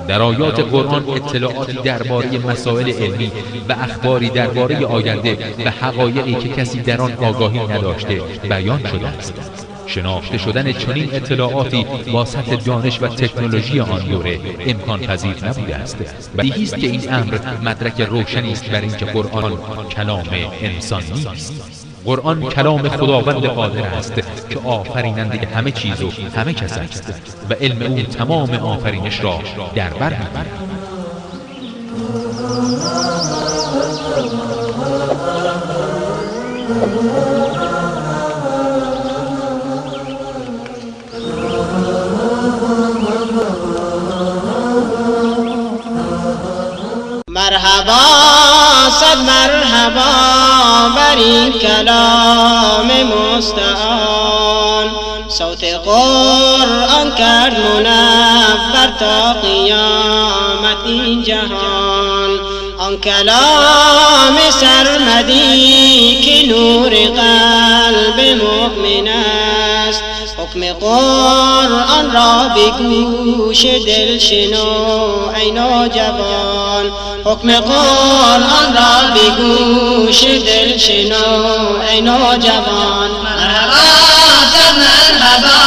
در آیات قرآن اطلاعاتی درباره مسائل علمی و اخباری درباره آینده و حقایقی که کسی در آن آگاهی نداشته بیان شده است. شناخته شدن چنین اطلاعاتی با سطح دانش و تکنولوژی آن دوره امکان پذیر نبوده است. بدیهی است که این امر مدرک روشنی است بر اینکه قرآن کلام انسان نیست. قرآن کلام خداوند قادر است که آفریننده همه چیز و همه کس است و علم او تمام آفرینش را در بر می‌گیرد. مرحبا صد مرحبا بر این کلام مستعان، صوت قرآن کرد منور تا قیامت این جهان. آن کلام سرمدی که نور قلب مؤمن است، حکم قرآن را به گوش دل شنو ای نوجوان، حکم قرآن را به گوش دل شنو ای نوجوان. مرحبا صد مرحبا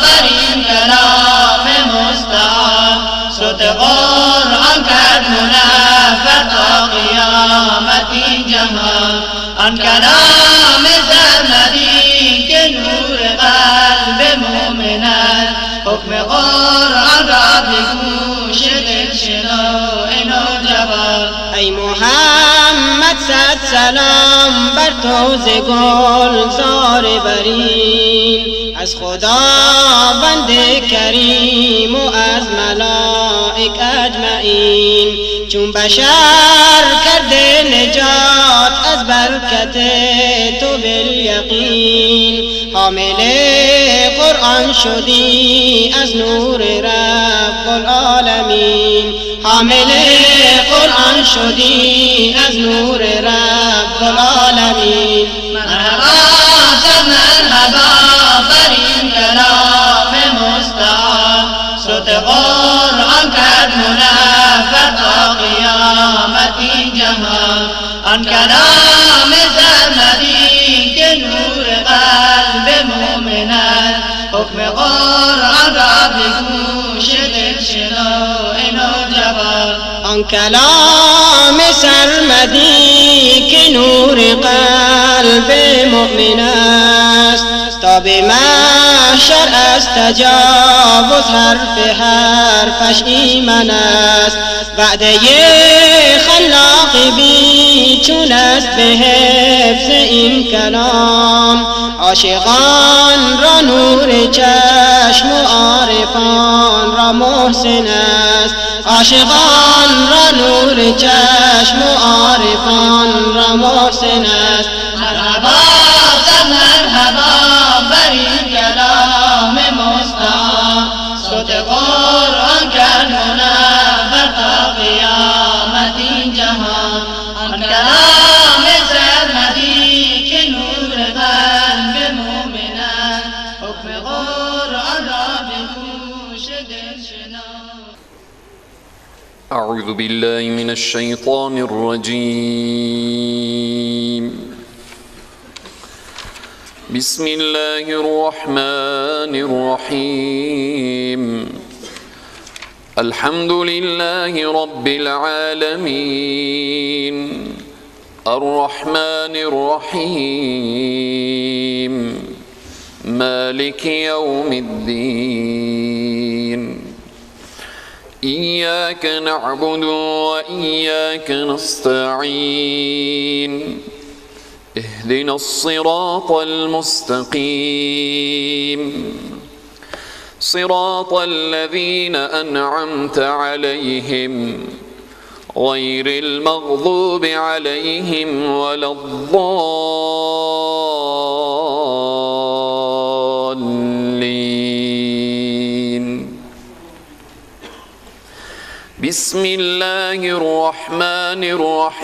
بر این کلام مستعان، صوت قرآن کرد منور تا قیامت این جهان. آن کلام سرمدی که نور قلب مؤمن است، حکم قرآن را به گوش دل شنو ای نوجوان. ای محمد صد سلام بر تو ز گلزار برین، از خداوند کریم و از ملائک اجمعین. چون بشر کرده نجات از برکت تو بالیقین، حامل قرآن شدی از نور رب العالمین، حامل قرآن شدی از نور رب العالمین. مرحبا صد مرحبا بر این کلام مستعان، صوت قرآن کرد منور تا قیامت این جهان. آن کلام سرمدی که نور قلب مؤمن است، حکم قرآن را به گوش دل شنو ای نوجوان. آن کلام سرمدی که نور قلب مؤمن است، تا به محشر از تجاوز حرف حرفش ایمن است. وعده خلاق بی چون است به حفظ این کلام، عاشقان را نور چشم و عارفان را محسن است، عاشقان را نور چشم و عارفان را محسن است. مرحبا صد مرحبا بر این کلام مستعان، صوت قرآن کرد منور تا قیامت این جهان. آن کلام سرمدی که نور قلب مؤمن است، حکم قرآن را به گوش دل شنو. اعوذ بالله من الشیطان الرجیم. بسم الله الرحمن الرحیم. الحمد لله رب العالمین. الرحمن الرحیم. مالک یوم الدین. إياك نعبد وإياك نستعين. اهدنا الصراط المستقيم. صراط الذين أنعمت عليهم غير المغضوب عليهم ولا الضالين. بسم الله الرحمن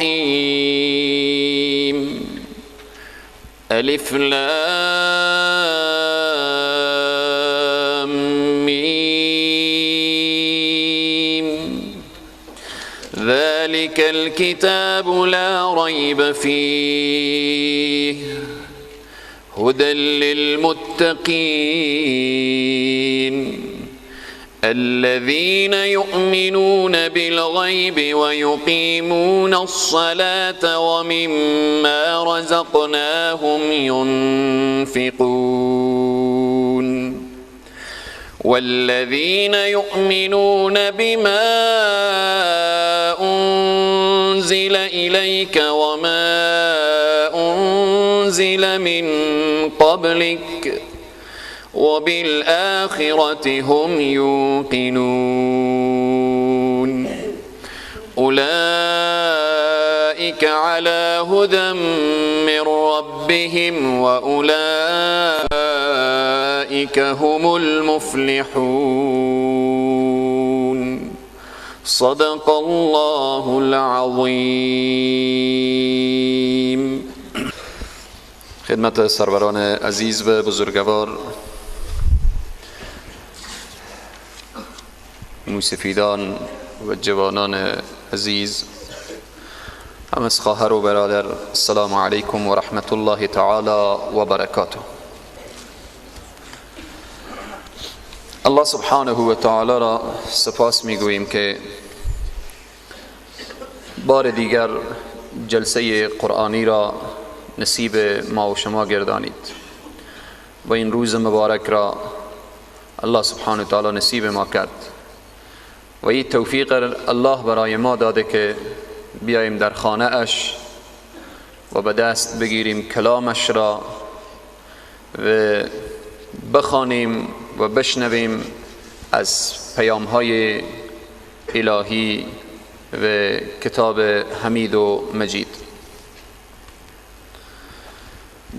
الرحيم. ألف لام ميم. ذلك الكتاب لا ريب فيه هدى للمتقين الذين يؤمنون بالغيب ويقيمون الصلاة ومما رزقناهم ينفقون والذين يؤمنون بما أنزل إليك وما أنزل من قبلك وبالآخرة هم يوقنون أولئك على هدى من ربهم وأولئك هم المفلحون. صدق الله العظیم. خدمت سروران عزیز و بزرگوار، موسفیدان و جوانان عزیز، هم از خواهر و برادر، السلام علیکم و رحمت الله تعالی و برکاته. الله سبحانه و تعالی را سپاس میگوییم که بار دیگر جلسه قرآنی را نصیب ما و شما گردانید و این روز مبارک را الله سبحانه و تعالی نصیب ما کرد و این توفیق الله برای ما داده که بیاییم در خانه اش و به دست بگیریم کلامش را و بخوانیم و بشنویم از پیامهای الهی و کتاب حمید و مجید.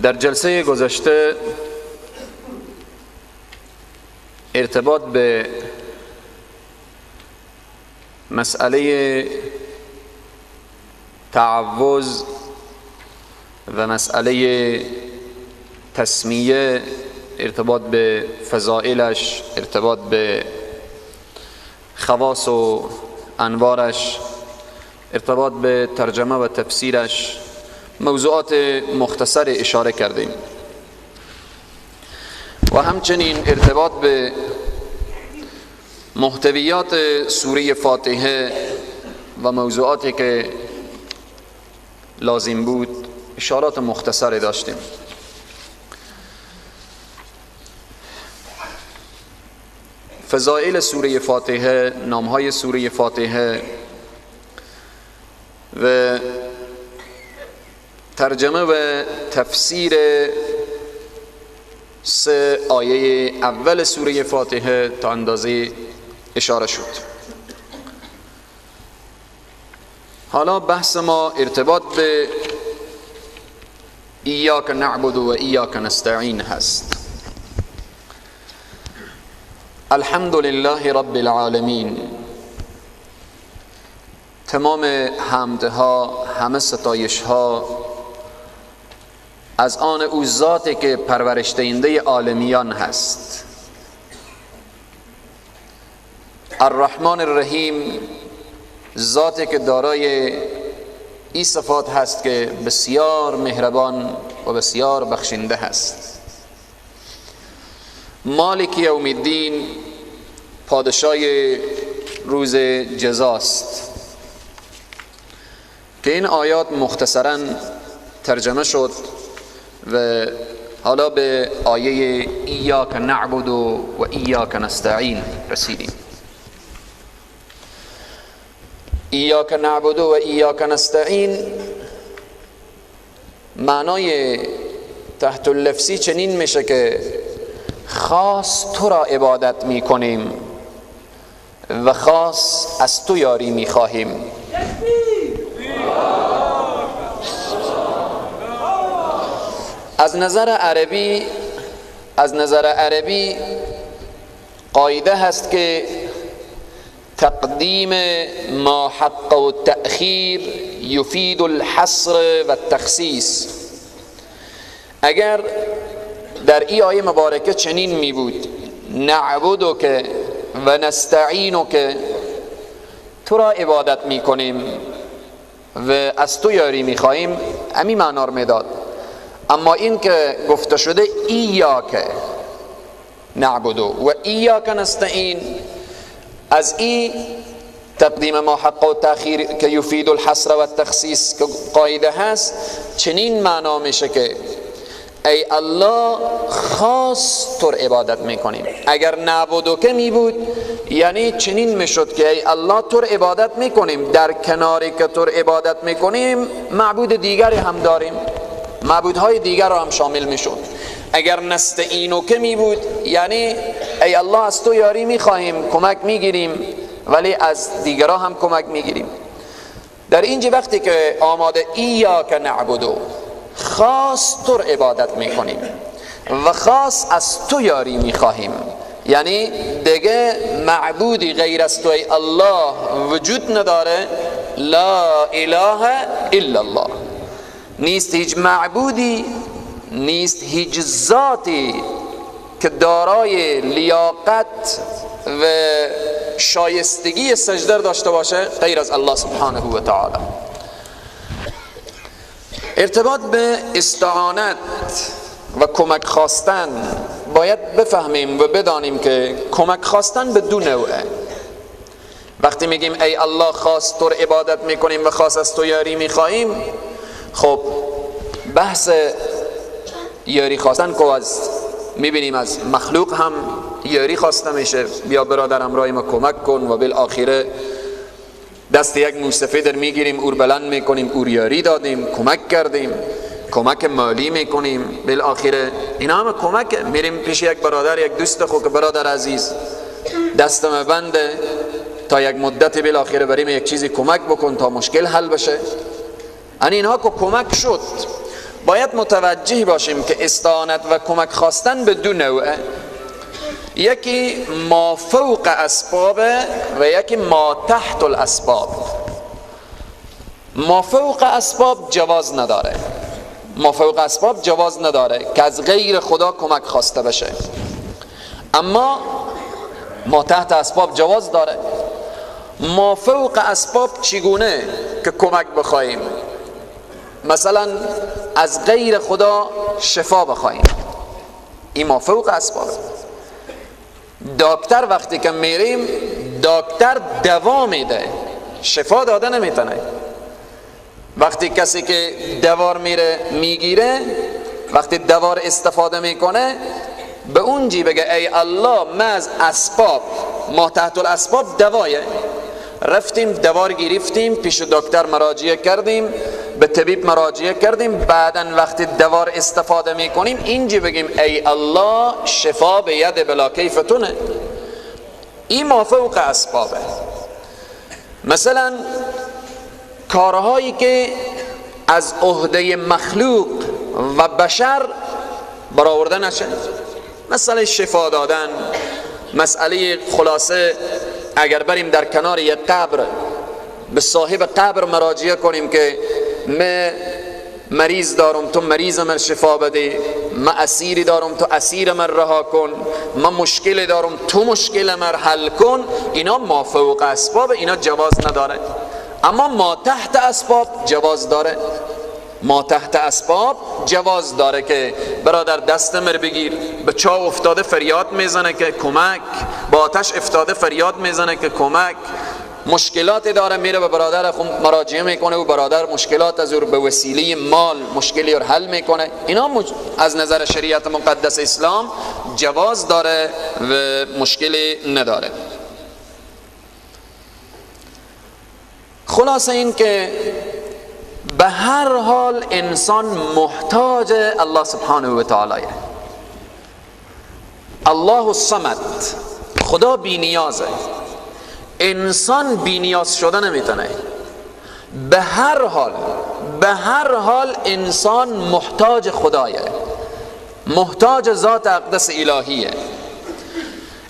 در جلسه گذشته ارتباط به مسئله تعوذ و مسئله تسمیه، ارتباط به فضائلش، ارتباط به خواص و انوارش، ارتباط به ترجمه و تفسیرش، موضوعات مختصر اشاره کردیم و همچنین ارتباط به محتویات سوره فاتحه و موضوعاتی که لازم بود اشارات مختصر داشتیم. فضائل سوره فاتحه، نامهای سوره فاتحه و ترجمه و تفسیر سه آیه اول سوره فاتحه تا اندازه اشاره شد. حالا بحث ما ارتباط به ایاک نعبد و ایاک نستعین هست. الحمد لله رب العالمین. تمام حمدها، همه ستایشها از آن او ذاتی که پرورش دهنده عالمیان هست. الرحمن الرحیم، ذاتی که دارای این صفات هست که بسیار مهربان و بسیار بخشنده هست. مالک یوم الدین، پادشاه روز جزاست که این آیات مختصراً ترجمه شد و حالا به آیه ایاک نعبد و ایاک نستعین رسیدیم. ایاک نعبد و ایاک نستعین معنای تحت اللفظی چنین میشه که خاص تو را عبادت میکنیم و خاص از تو یاری میخواهیم. از نظر عربی قاعده هست که تقدیم ما حق و تأخیر یفید الحصر و التخصیص. اگر در ای آیه مبارکه چنین می بود نعبدک و نستعینک، تو را عبادت می کنیم و از تو یاری میخواهیم، همین معنا رو میداد. اما این که گفته شده ایاک نعبد و ایاک نستعین، از ای تقدیم ما حق و تأخیر که یفید الحصر و التخصیص که قاعده هست، چنین معنا میشه که ای الله خاص تو عبادت میکنیم. اگر نعبدو که می بود یعنی چنین میشد که ای الله تو عبادت میکنیم، در کناری که تو عبادت میکنیم معبود دیگری هم داریم، معبودهای دیگر را هم شامل میشد. اگر نستعینو که می بود یعنی ای الله از تو یاری میخواهیم، کمک میگیریم، ولی از دیگرها هم کمک میگیریم. در اینجا وقتی که آماده ایاک نعبدو، خاص تو عبادت میکنیم و خاص از تو یاری میخواهیم، یعنی دیگه معبودی غیر از تو ای الله وجود نداره. لا اله الا الله، نیست هیچ معبودی، نیست هیچ ذاتی که دارای لیاقت و شایستگی سجده داشته باشه غیر از الله سبحانه و تعالی. ارتباط به استعانت و کمک خواستن باید بفهمیم و بدانیم که کمک خواستن به دو نوعه. وقتی میگیم ای الله خاص تو عبادت میکنیم و خاص از تو یاری میخواهیم، خب بحث یاری خواستن که از میبینیم از مخلوق هم یاری خواسته میشه، بیا برادر همراه ما کمک کن، و بالآخره دست یک موسفید در میگیریم، اور بلند میکنیم، اور یاری دادیم، کمک کردیم، کمک مالی میکنیم، بالآخره اینا همه کمک. میریم پیش یک برادر، یک دوست خود که برادر عزیز دستم بنده تا یک مدت، بالآخره بریم یک چیزی کمک بکن تا مشکل حل بشه. ان اینها که کمک شد، باید متوجه باشیم که استعانت و کمک خواستن به دو نوعه، یکی ما فوق اسباب و یکی ما تحت الاسباب. ما فوق اسباب جواز نداره، ما فوق اسباب جواز نداره که از غیر خدا کمک خواسته بشه، اما ما تحت اسباب جواز داره. ما فوق اسباب چگونه که کمک بخواهیم؟ مثلا از غیر خدا شفا بخواهیم، این ما فوق اسباب. دکتر وقتی که میریم، دکتر دوا میده، شفا داده نمیتونه. وقتی کسی که دوار میره میگیره، وقتی دوار استفاده میکنه، به اونجی بگه ای الله ما از اسباب، ما تحت الاسباب دوایه، رفتیم دوار گرفتیم، پیش دکتر مراجعه کردیم، به طبیب مراجعه کردیم، بعدا وقتی دوار استفاده میکنیم اینجا بگیم ای الله شفا به ید بلا کیفتونه. این ما فوق اسبابه. مثلا کارهایی که از عهده مخلوق و بشر برآورده نشه، مسئله شفا دادن، مسئله خلاصه اگر بریم در کنار یک قبر به صاحب قبر مراجعه کنیم که من مریض دارم تو مریض من شفا بده، من اسیری دارم تو اسیر من رها کن، من مشکل دارم تو مشکل من حل کن، اینا ما فوق اسباب، اینا جواز نداره. اما ما تحت اسباب جواز داره، ما تحت اسباب جواز داره که برادر دست مر بگیر، به چاه افتاده فریاد میزنه که کمک، با آتش افتاده فریاد میزنه که کمک، مشکلات داره میره به برادر خود مراجعه میکنه و برادر مشکلات از او به وسیله مال مشکلی رو حل میکنه. اینا از نظر شریعت مقدس اسلام جواز داره و مشکلی نداره. خلاصه این که به هر حال انسان محتاج الله سبحانه و تعالی. الله الصمد، خدا بی نیازه، انسان بی نیاز شده نمیتونه. به هر حال، به هر حال انسان محتاج خدایه، محتاج ذات اقدس الهیه.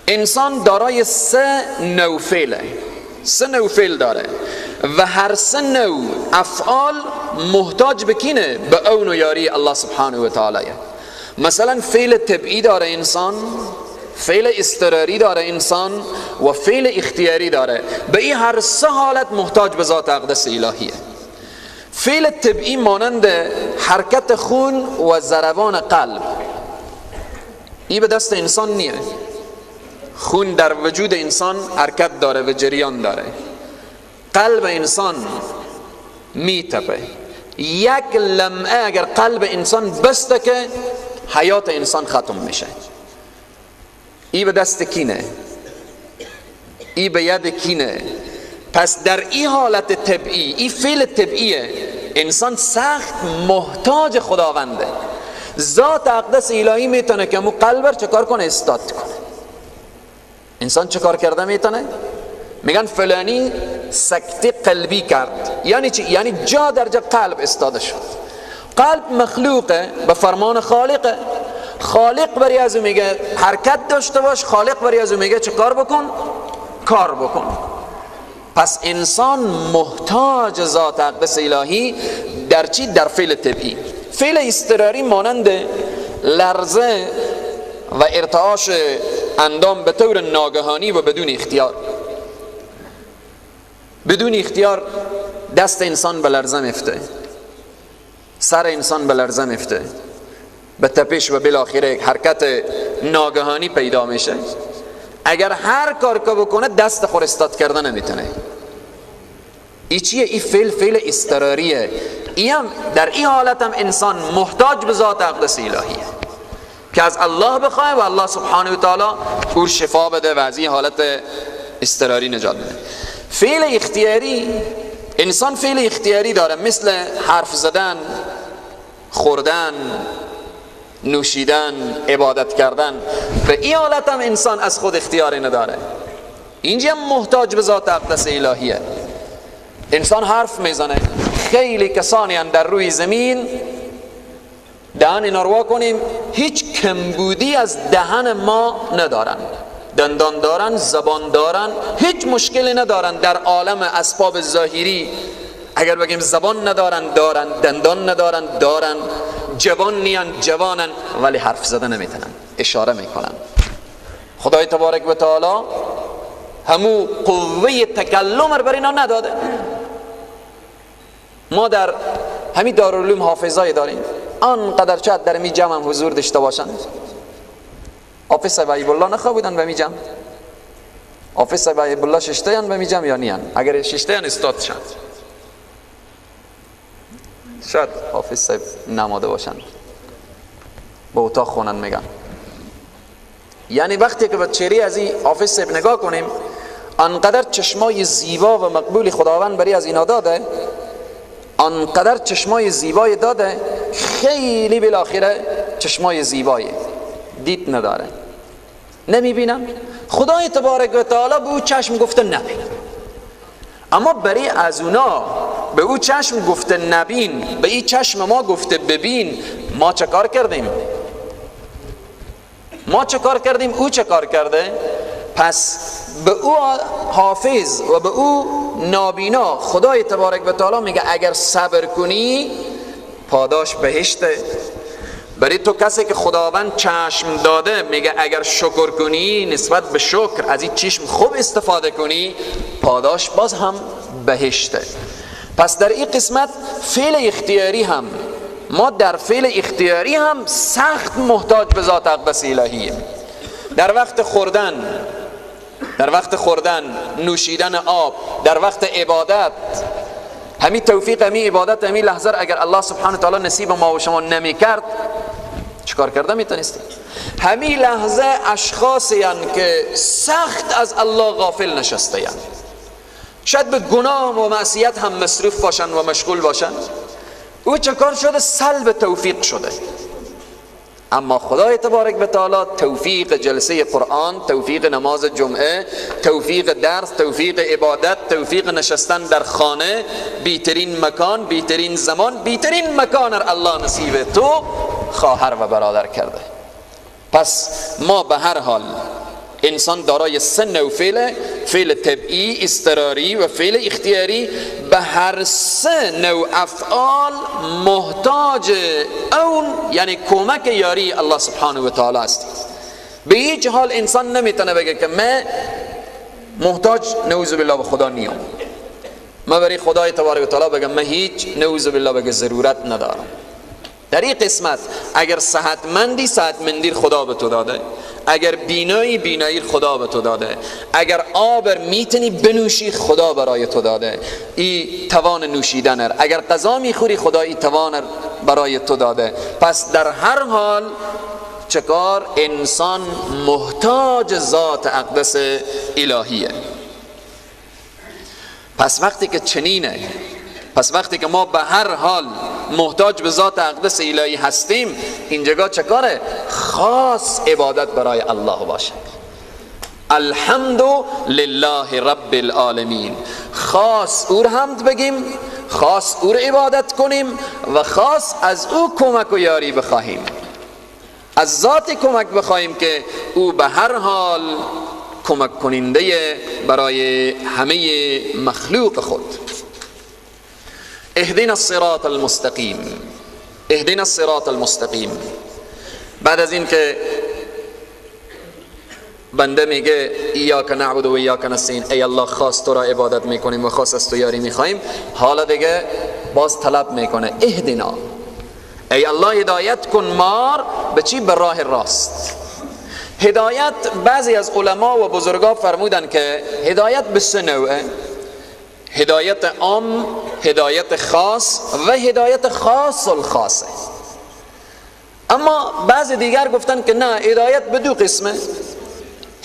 انسان دارای سه نوع فعله، سه نوع فعل داره و هر سه نوع افعال محتاج به کینه؟ به اون و یاری الله سبحانه و تعالی. مثلا فعل طبعی داره انسان، فعل اضطراری داره انسان و فعل اختیاری داره. به این هر سه حالت محتاج به ذات اقدس الهیه. فعل طبعی مانند حرکت خون و ضربان قلب، این به دست انسان نیه. خون در وجود انسان حرکت داره و جریان داره، قلب انسان میتپه. یک لمعه اگر قلب انسان بسته که حیات انسان ختم میشه. ای به دست کینه، ای به ید کینه. پس در این حالت طبعی، این فعل طبعیه، انسان سخت محتاج خداونده. ذات اقدس الهی میتونه که مو قلب چه کار کنه؟ استاد کنه. انسان چه کار کرده میتونه؟ میگن فلانی سکته قلبی کرد. یعنی چی؟ یعنی جا در جا قلب استاده شد. قلب مخلوقه، به فرمان خالقه. خالق بری از او میگه حرکت داشته باش، خالق بری از او میگه چه کار بکن؟ کار بکن. پس انسان محتاج ذات اقدس الهی در چی؟ در فعل طبعی. فعل اضطراری مانند لرزه و ارتعاش اندام به طور ناگهانی و بدون اختیار. بدون اختیار دست انسان به لرزه میفته، سر انسان به لرزه میفته، به تپش و بالاخره یک حرکت ناگهانی پیدا میشه. اگر هر کار که بکنه دست خود استاد کرده نمیتونه. ای چیه؟ ای فعل اضطراریه. ای هم در این حالت هم انسان محتاج به ذات اقدس الهیه که از الله بخواه و الله سبحانه و تعالی او شفا بده و از این حالت اضطراری نجات بده. فعل اختیاری، انسان فعل اختیاری داره، مثل حرف زدن، خوردن، نوشیدن، عبادت کردن. به این حالت هم انسان از خود اختیاری نداره، اینجا هم محتاج به ذات اقدس الهیه. انسان حرف میزنه، خیلی کسانی هم در روی زمین دهن اینا رو وا کنیم هیچ کمبودی از دهن ما ندارن، دندان دارن، زبان دارن، هیچ مشکلی ندارن. در عالم اسباب ظاهری اگر بگیم زبان ندارن، دارن، دندان ندارن، دارن، جوان نیان، جوانن، ولی حرف زده نمیتونن، اشاره میکنن. خدای تبارک و تعالی همو قوه تکلم رو بر اینا نداده. ما در همین دارالعلوم حافظای داریم، آنقدر چقدر در می جمع هم حضور داشته باشن. حافظ صاحب الله نخواه بودن به می جمع، حافظ صاحب الله ششته به می جمع یا نیان؟ اگر ششته استاد شد، شاید حافظ صاحب نماده باشن، با اتاق خونن میگن. یعنی وقتی که به چهره از این حافظ صاحب نگاه کنیم، آنقدر چشمای زیبا و مقبول خداوند بری از اینا داده، آنقدر چشمای زیبای داده، خیلی بالاخره چشمای زیبایی دید نداره، نمیبینم. خدای تبارک و تعالی به او چشم گفته نبین، اما برای از اونا به او چشم گفته نبین، به این چشم ما گفته ببین. ما چه کار کردیم؟ ما چه کار کردیم؟ او چه کار کرده؟ پس به او حافظ و به او نابینا خدای تبارک و تعالی میگه اگر صبر کنی پاداش بهشته. برای تو کسی که خداوند چشم داده میگه اگر شکر کنی، نسبت به شکر از این چشم خوب استفاده کنی، پاداش باز هم بهشته. پس در این قسمت فعل اختیاری هم، ما در فعل اختیاری هم سخت محتاج به ذات اقدس الهیه. در وقت خوردن، در وقت خوردن، نوشیدن آب، در وقت عبادت، همین توفیق، همین عبادت، همین لحظه اگر الله سبحانه و تعالی نصیب ما و شما نمی کرد چیکار کرده میتونستیم؟ همین لحظه اشخاصی که سخت از الله غافل نشسته اند، شاید به گناه و معصیت هم مصروف باشن و مشغول باشن، او چه کار شده؟ سلب توفیق شده. اما خدای تبارک و تعالی توفیق جلسه قرآن، توفیق نماز جمعه، توفیق درس، توفیق عبادت، توفیق نشستن در خانه، بیترین مکان، بیترین زمان، بیترین مکان الله نصیب تو خواهر و برادر کرده. پس ما به هر حال انسان دارای سه نوع فعل، فعل طبیعی، اضطراری و فعل اختیاری. به هر سه نوع افعال محتاج اون، یعنی کمک یاری الله سبحانه و تعالی است. به هیچ حال انسان نمیتونه بگه که من محتاج نعوذ بالله به خدا نیم، ما برای خدای تبارک و تعالی بگم من هیچ نعوذ بالله بگه ضرورت ندارم. در این قسمت اگر صحتمندی، صحتمندی خدا به تو داده، اگر بینایی، بینایی خدا به تو داده، اگر آب میتونی بنوشی خدا برای تو داده ای توان نوشیدن، اگر غذا میخوری خدا ای توان برای تو داده. پس در هر حال چکار؟ انسان محتاج ذات اقدس الهیه. پس وقتی که چنینه، پس وقتی که ما به هر حال محتاج به ذات اقدس الهی هستیم، اینجا چکاره؟ خاص عبادت برای الله باشه. الحمد لله رب العالمین، خاص او حمد بگیم، خاص او عبادت کنیم و خاص از او کمک و یاری بخواهیم، از ذات کمک بخواهیم که او به هر حال کمک کننده برای همه مخلوق خود. اهدنا الصراط المستقیم، اهدنا الصراط المستقیم. بعد از این که بنده میگه ایاک نعبد و ایاک نستعین، ای الله خاص تو را عبادت میکنیم و خاص از تو یاری میخواهیم، حالا دیگه باز طلب میکنه اهدنا، ای الله هدایت کن مار به چی؟ به راه راست. هدایت بعضی از علما و بزرگا فرمودن که هدایت به سه نوعه: هدایت عام، هدایت خاص و هدایت خاص الخاصه. اما بعضی دیگر گفتن که نه، هدایت به دو قسمه: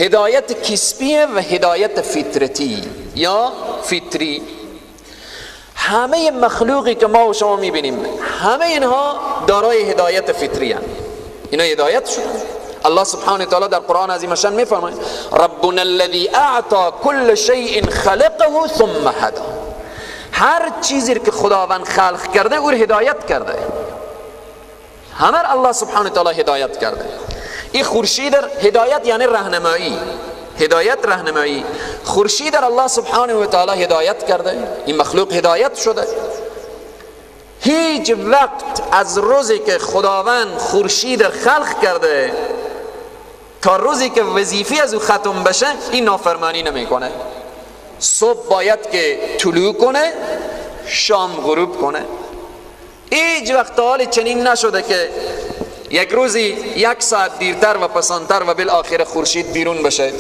هدایت کسبیه و هدایت فطرتی یا فطری. همه مخلوقی که ما و شما میبینیم همه اینها دارای هدایت فطری هستند، اینا هدایت شدن. الله سبحانه و تعالی در قرآن عظیم شان میفرماید ربنا الذي اعطى كل شيء خلقه ثم هدى. هر چیزی که خداوند خلق کرده او هدایت کرده، همه الله سبحانه و تعالی هدایت کرده. این خورشید هدایت یعنی راهنمایی، هدایت راهنمایی. خورشید در الله سبحانه و تعالی هدایت کرده، این مخلوق هدایت شده. هیچ وقت از روزی که خداوند خورشید خلق کرده تا روزی که وظیفه از او ختم بشه این نافرمانی نمیکنه. صبح باید که طلوع کنه، شام غروب کنه. هیچ وقت حال چنین نشده که یک روزی یک ساعت دیرتر و پسانتر و بالآخره خورشید بیرون بشه.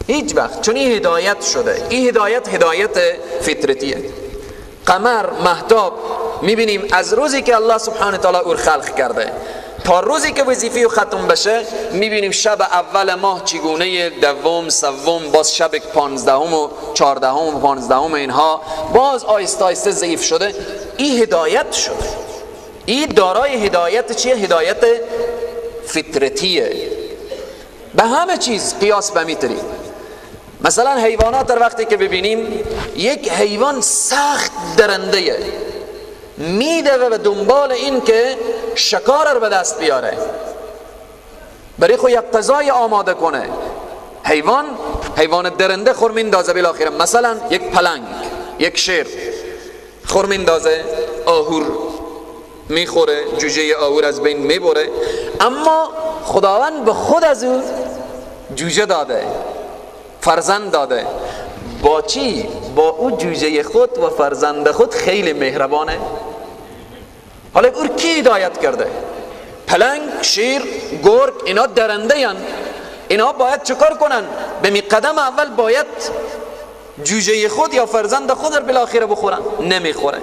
هیچ وقت. چون این هدایت شده، این هدایت هدایت فطرتیه. قمر، مهتاب میبینیم از روزی که الله سبحانه تعالی او خلق کرده تا روزی که وظیفه ختم بشه، میبینیم شب اول ماه چگونه، دوم، سوم، باز شب 15 و 14 و 15 اینها باز آیسته آیسته ضعیف شده. این هدایت شده، این دارای هدایت چیه؟ هدایت فطرتیه. به همه چیز قیاس بمیتری. مثلا حیوانات در وقتی که ببینیم یک حیوان سخت درنده میدوه به دنبال این که شکار رو به دست بیاره، برای خود یک غذای آماده کنه. حیوان درنده خور میندازه بالاخره. مثلا یک پلنگ، یک شیر خور میندازه، آهور میخوره، جوجه آهور از بین میبره، اما خداوند به خود از او جوجه داده، فرزند داده. با چی؟ با او جوجه خود و فرزند خود خیلی مهربانه. حالا او کی هدایت کرده؟ پلنگ، شیر، گرگ، اینا درنده هن. اینا باید چکار کنن؟ به می قدم اول باید جوجه خود یا فرزند خود رو بالاخره بخورن. نمیخوره.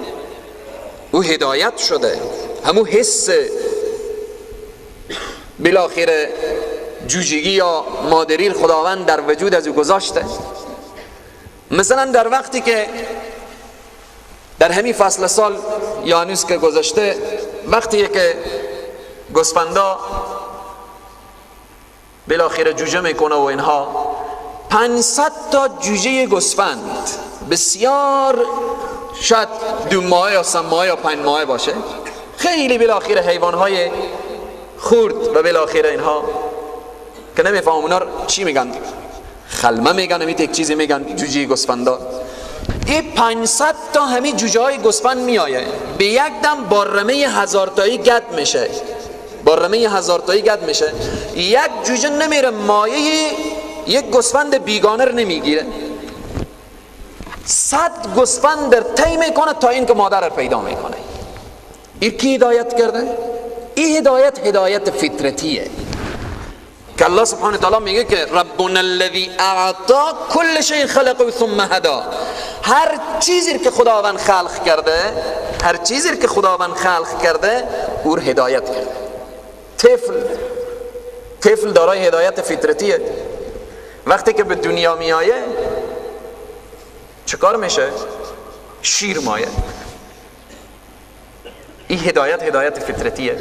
او هدایت شده، همون حس بالاخره جوجگی یا مادری خداوند در وجود از او گذاشته. مثلا در وقتی که در همین فصل سال یا هنوز که گذشته، وقتی که گوسفندا بالاخره جوجه میکنه و اینها، 500 تا جوجه گوسفند، بسیار شاید 2 ماه یا 3 ماه یا 5 ماه باشه، خیلی بالاخره حیوانهای خورد و بالاخره اینها که نمیفهمم اونا چی میگن، خلمه میگن، همی یک چیزی میگن جوجه گوسفندا. این 500 تا همین جوجه های گوسفند میآیه، به یک دم با رمه 1000 تایی گد میشه، با رمه 1000 تایی گد میشه. یک جوجه نمیره مایه یک گوسفند بیگانه رو نمیگیره. 100 گوسفند در طی میکنه تا اینکه مادر رو پیدا میکنه. این کی هدایت کرده؟ این هدایت هدایت فطرتیه که الله سبحانه و تعالی میگه که ربنا الذی اعطا کل شیء خلقه ثم هدا. هر چیزی که خداوند خلق کرده، هر چیزی که خداوند خلق کرده او رو هدایت کرده. طفل دارای هدایت فطرتیه. وقتی که به دنیا میایه چه کار میشه؟ شیر مایه. این هدایت هدایت فطرتیه.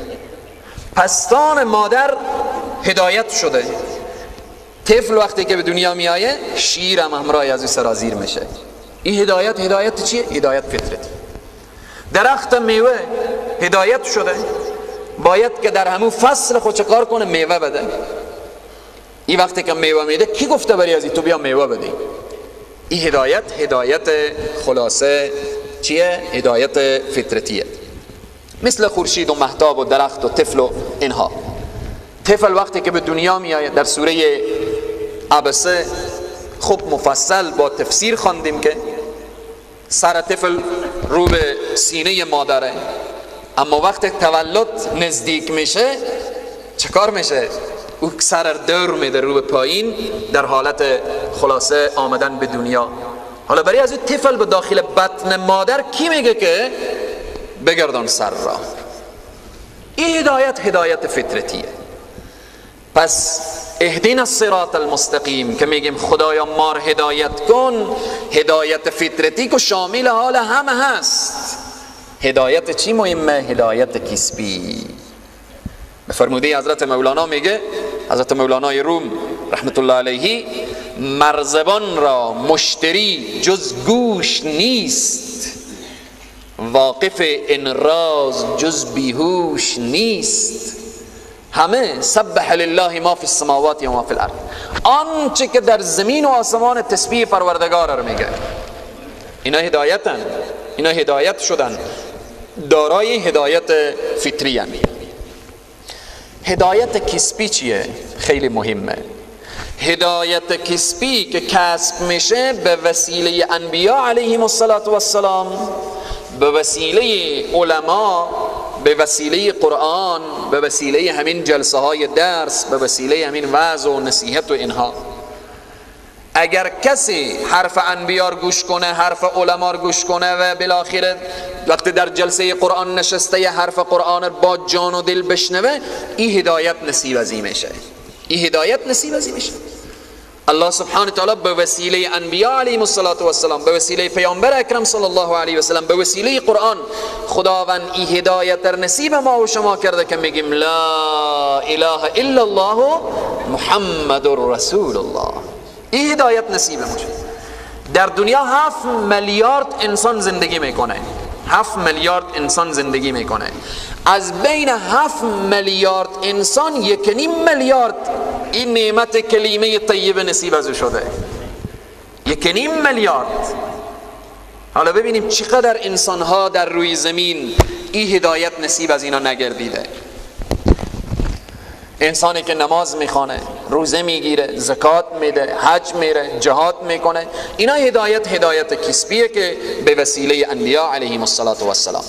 پستان مادر هدایت شده. طفل وقتی که به دنیا میایه شیر هم همراه از او سرازیر میشه. این هدایت هدایت چیه؟ هدایت فطرتی. درخت میوه هدایت شده، باید که در همون فصل خود چه کار کنه؟ میوه بده. این وقتی که میوه میده کی گفته بری از تو بیا میوه بده؟ این هدایت هدایت خلاصه چیه؟ هدایت فطرتیه. مثل خورشید و مهتاب و درخت و طفل و اینها. طفل وقتی که به دنیا میآید در سوره عبسه خب مفصل با تفسیر خواندیم که سر طفل رو به سینه مادره، اما وقتی تولد نزدیک میشه چه کار میشه؟ او سر دور میده رو به پایین در حالت خلاصه آمدن به دنیا. حالا برای از این طفل به داخل بطن مادر کی میگه که بگردان سر را؟ این هدایت هدایت فطرتیه. پس اهدنا الصراط المستقیم که میگیم خدایا ما را هدایت کن، هدایت فطرتی که شامل حال همه هست. هدایت چی مهمه؟ هدایت کسبی. به فرموده حضرت مولانا میگه، حضرت مولانای روم رحمت الله علیه، مرزبان را مشتری جز گوش نیست، واقف این راز جز بیهوش نیست. همه سبح لله ما فی السماوات و ما فی الارض، آنچه که در زمین و آسمان تسبیح پروردگار رو میگه. اینا هدایتن، اینا هدایت شدن، دارای هدایت فطری هن. هدایت کسبی چیه؟ خیلی مهمه. هدایت کسبی که کسب میشه به وسیله انبیا علیهم الصلاة والسلام، به وسیله علما، به وسیله قرآن، به وسیله همین جلسه های درس، به وسیله همین وعظ و نصیحت و اینها. اگر کسی حرف انبیا رو گوش کنه، حرف علما رو گوش کنه و بالاخره وقتی در جلسه قرآن نشسته یه حرف قرآن با جان و دل بشنوه، این هدایت نصیب از این میشه. این هدایت نصیب از این میشه. الله سبحانه تعالی به وسیله انبیا علیهم الصلاة والسلام، به وسیله پیامبر اکرم صلی الله علیه و سلم، به وسیله قرآن خداوند این هدایت در نصیب ما و شما کرده که میگیم لا اله الا الله محمد رسول الله. این هدایت نصیب ما شد. در دنیا 7 میلیارد انسان زندگی میکنه، 7 میلیارد انسان زندگی میکنه. از بین 7 میلیارد انسان 1.5 میلیارد این نعمت کلمه طیبه نصیب از او شده. 1.5 میلیارد. حالا ببینیم چقدر انسانها در روی زمین این هدایت نصیب از اینا نگردیده. انسانی که نماز میخوانه، روزه میگیره، زکات میده، حج میره، جهاد میکنه، اینا هدایت هدایت کسبیه که به وسیله انبیا علیهم الصلاة والسلام.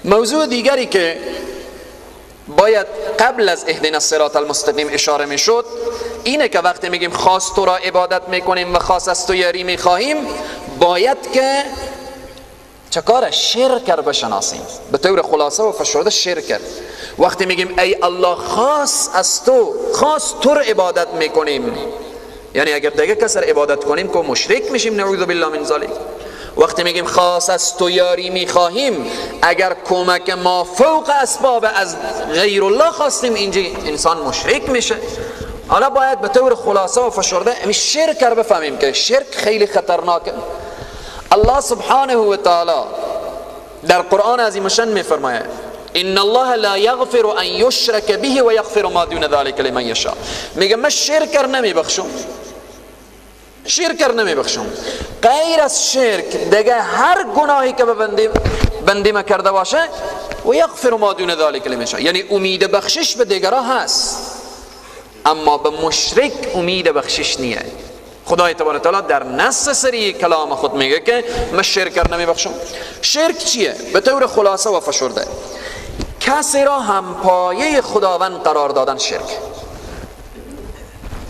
موضوع دیگری که باید قبل از اهدنا الصراط المستقیم اشاره میشد اینه که وقتی میگیم خاص تو را عبادت میکنیم و خاص از تو یاری میخواهیم، باید که چه کاره؟ شرک رو بشناسیم. به طور خلاصه و فشرده شرک. وقتی میگیم ای الله خاص از تو، خاص تو رو عبادت میکنیم، یعنی اگر دیگه کس رو عبادت کنیم که مشرک میشیم، نعوذ بالله من ذلک. وقتی میگیم خاص از تو یاری میخواهیم، اگر کمک ما فوق اسباب از غیر الله خواستیم، اینجا انسان مشرک میشه. حالا باید به طور خلاصه و فشرده شرک رو بفهمیم که شرک خیلی خطرناکه. الله سبحانه و تعالی در قرآن عظیم الشان میفرماید ان الله لا یغفر ان یشرک به و یغفر ما دون ذلك لمن یشاء. میگه من شرک رو نمیبخشم، شرک رو نمیبخشم، غیر از شرک دیگه هر گناهی که به بنده ما کرده باشه و یغفر ما دون ذلك لمن یشاء، یعنی امید بخشش به دیگران هست، اما به مشرک امید بخشش نیه. خدای تبارک تعالی در نص سری کلام خود میگه که من شرک را نمیبخشم. شرک چیه؟ به طور خلاصه و فشرده کسی را همپایه خداوند قرار دادن شرک.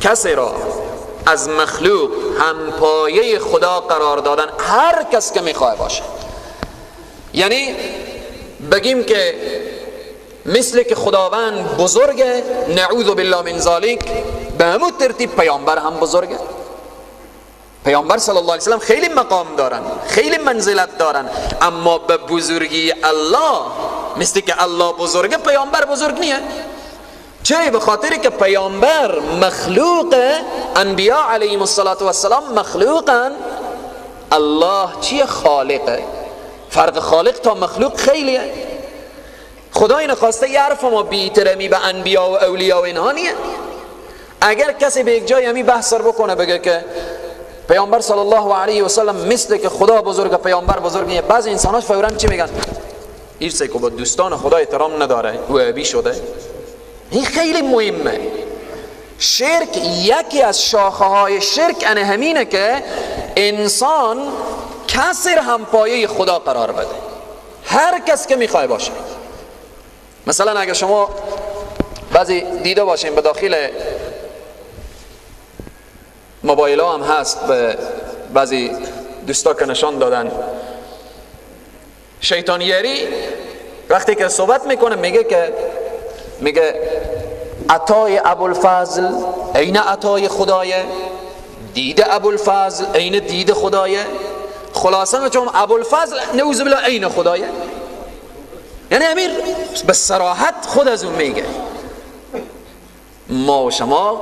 کسی را از مخلوق همپایه خدا قرار دادن، هر کس که میخواه باشه. یعنی بگیم که مثل که خداوند بزرگه، نعوذ بالله من ذالک، به همون ترتیب پیامبر هم بزرگه. پیامبر صلی الله علیه وسلم خیلی مقام دارن، خیلی منزلت دارن، اما به بزرگی الله، مثل که الله بزرگه، پیامبر بزرگ نیه. چرا؟ به خاطر که پیامبر مخلوق، انبیاء علیهم الصلاة والسلام مخلوقن، الله چیه؟ خالقه. فرق خالق تا مخلوق خیلیه. خدای نخواسته یه حرف ما بی‌احترامی به انبیا و اولیا و اینها نیه. اگر کسی به یک جای همی بحث بکنه بگه که پیامبر صلی الله علیه و سلم مثل که خدا بزرگ پیامبر بزرگه، بعضی انساناش فوراً چی میگن؟ ایرسه که با دوستان خدا احترام نداره، وهابی شده. این خیلی مهمه. شرک یکی از شاخه های شرک انه همینه که انسان کسی همپایه خدا قرار بده، هر کس که میخوای باشه. مثلا اگر شما بعضی دیده باشین به داخل موبایل ها هم هست، به بعضی دوستا که نشان دادن، شیطانیری وقتی که صحبت میکنه میگه که میگه عطای ابوالفضل عین عطای خدایه، دید ابوالفضل عین دید خدایه، خلاصه چون ابوالفضل نعوذ بالله عین خدایه. یعنی امیر به صراحت خود از اون میگه. ما و شما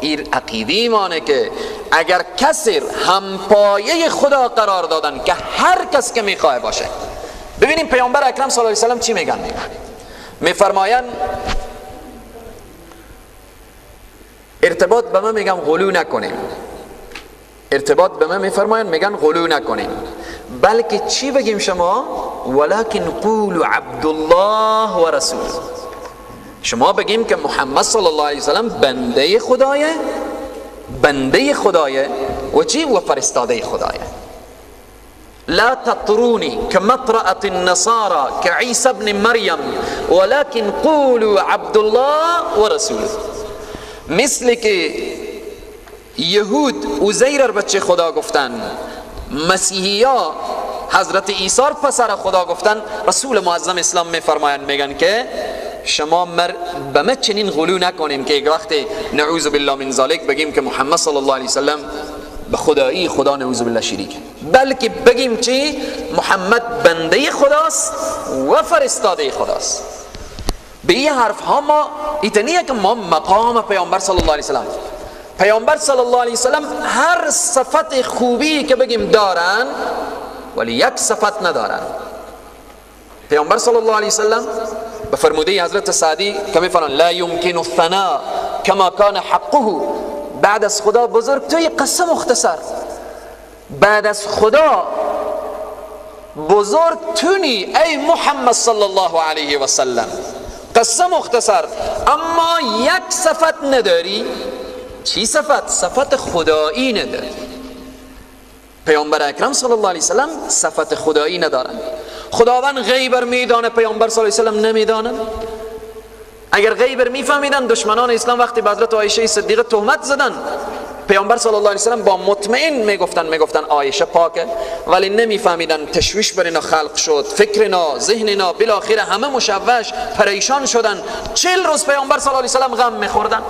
این عقیده ایمانه که اگر کسی همپایه خدا قرار دادن که هر کس که میخواه باشه. ببینیم پیامبر اکرم صلی الله علیه وسلم چی میگن؟ میفرمایند ارتباط به من میگم غلو نکنیم، ارتباط به من میفرمایند میگن غلو نکنیم، بلکه چی بگیم شما؟ ولکن قولوا عبدالله و رسول. شما بگیم که محمد صلی الله علیه وسلم بنده خدایه، بنده خدایه و چی؟ و فرستاده خدایه. لا تطروني كمطرأة النصارى كعيسى ابن مريم ولكن قولوا عبد الله ورسوله. مثل که یهود عزیر بچه خدا گفتن، مسیحی ها حضرت عیسی پسر خدا گفتن، رسول معظم اسلام میفرمایند میگن که شما به ما چنین غلو نکنیم که یک وقت نعوذ بالله من ذالک بگیم که محمد صلی الله علیه وسلم به خدایی خدا نعوذ بالله شریک، بلکه بگیم چی؟ محمد بنده خداست و فرستاده خداست. به این حرف ها ما ایتنیه که ما مقام پیامبر صلی الله علیه وسلم، پیامبر صلی الله علیه وسلم هر صفت خوبی که بگیم دارن ولی یک صفت ندارن. پیامبر صلی الله علیه وسلم به فرموده حضرت سعدی که میفرمان لا یمکن الثناء کما کان حقه، بعد از خدا بزرگ توی قصه مختصر، بعد از خدا بزرگ تونی ای محمد صلی الله علیه و سلم، قصه مختصر، اما یک صفت نداری. چی صفت؟ صفت خدایی نداری. پیامبر اکرم صلی الله علیه وسلم صفت خدایی ندارن. خداوند غیب میدانه، پیامبر صلی الله علیه وسلم نمیدانن. اگر غیب میفهمیدن دشمنان اسلام وقتی به حضرت عایشه صدیقه تهمت زدن، پیامبر صلی الله علیه وسلم با مطمئن میگفتن عایشه پاکه، ولی نمیفهمیدن تشویش بر اینا خلق شد، فکر اینا، ذهن اینا، بالاخره همه مشوش پریشان شدن. 40 روز پیامبر صلی الله علیه وسلم غم میخوردن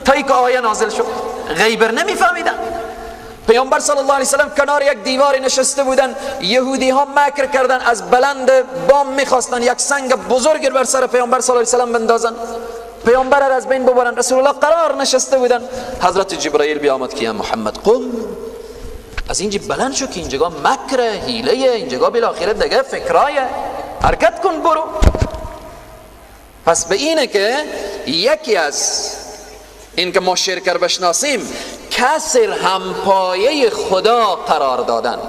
تا اینکه آیه نازل شد. غیب نمیفهمیدن. پیامبر صلی الله علیه وسلم کنار یک دیوار نشسته بودن، یهودی ها مکر کردن، از بلند بام میخواستن یک سنگ بزرگ بر سر پیامبر صلی الله علیه وسلم بندازن، پیامبر را از بین ببرن. رسول الله قرار نشسته بودن، حضرت جبرائیل بیامد که یا محمد قم، از اینجا بلند شو که اینجا مکر حیله، اینجا بالاخره دیگه فکرای، حرکت کن برو. پس به اینه که یکی از این که ما شرک رو بشناسیم، کسی همپایه خدا قرار دادن.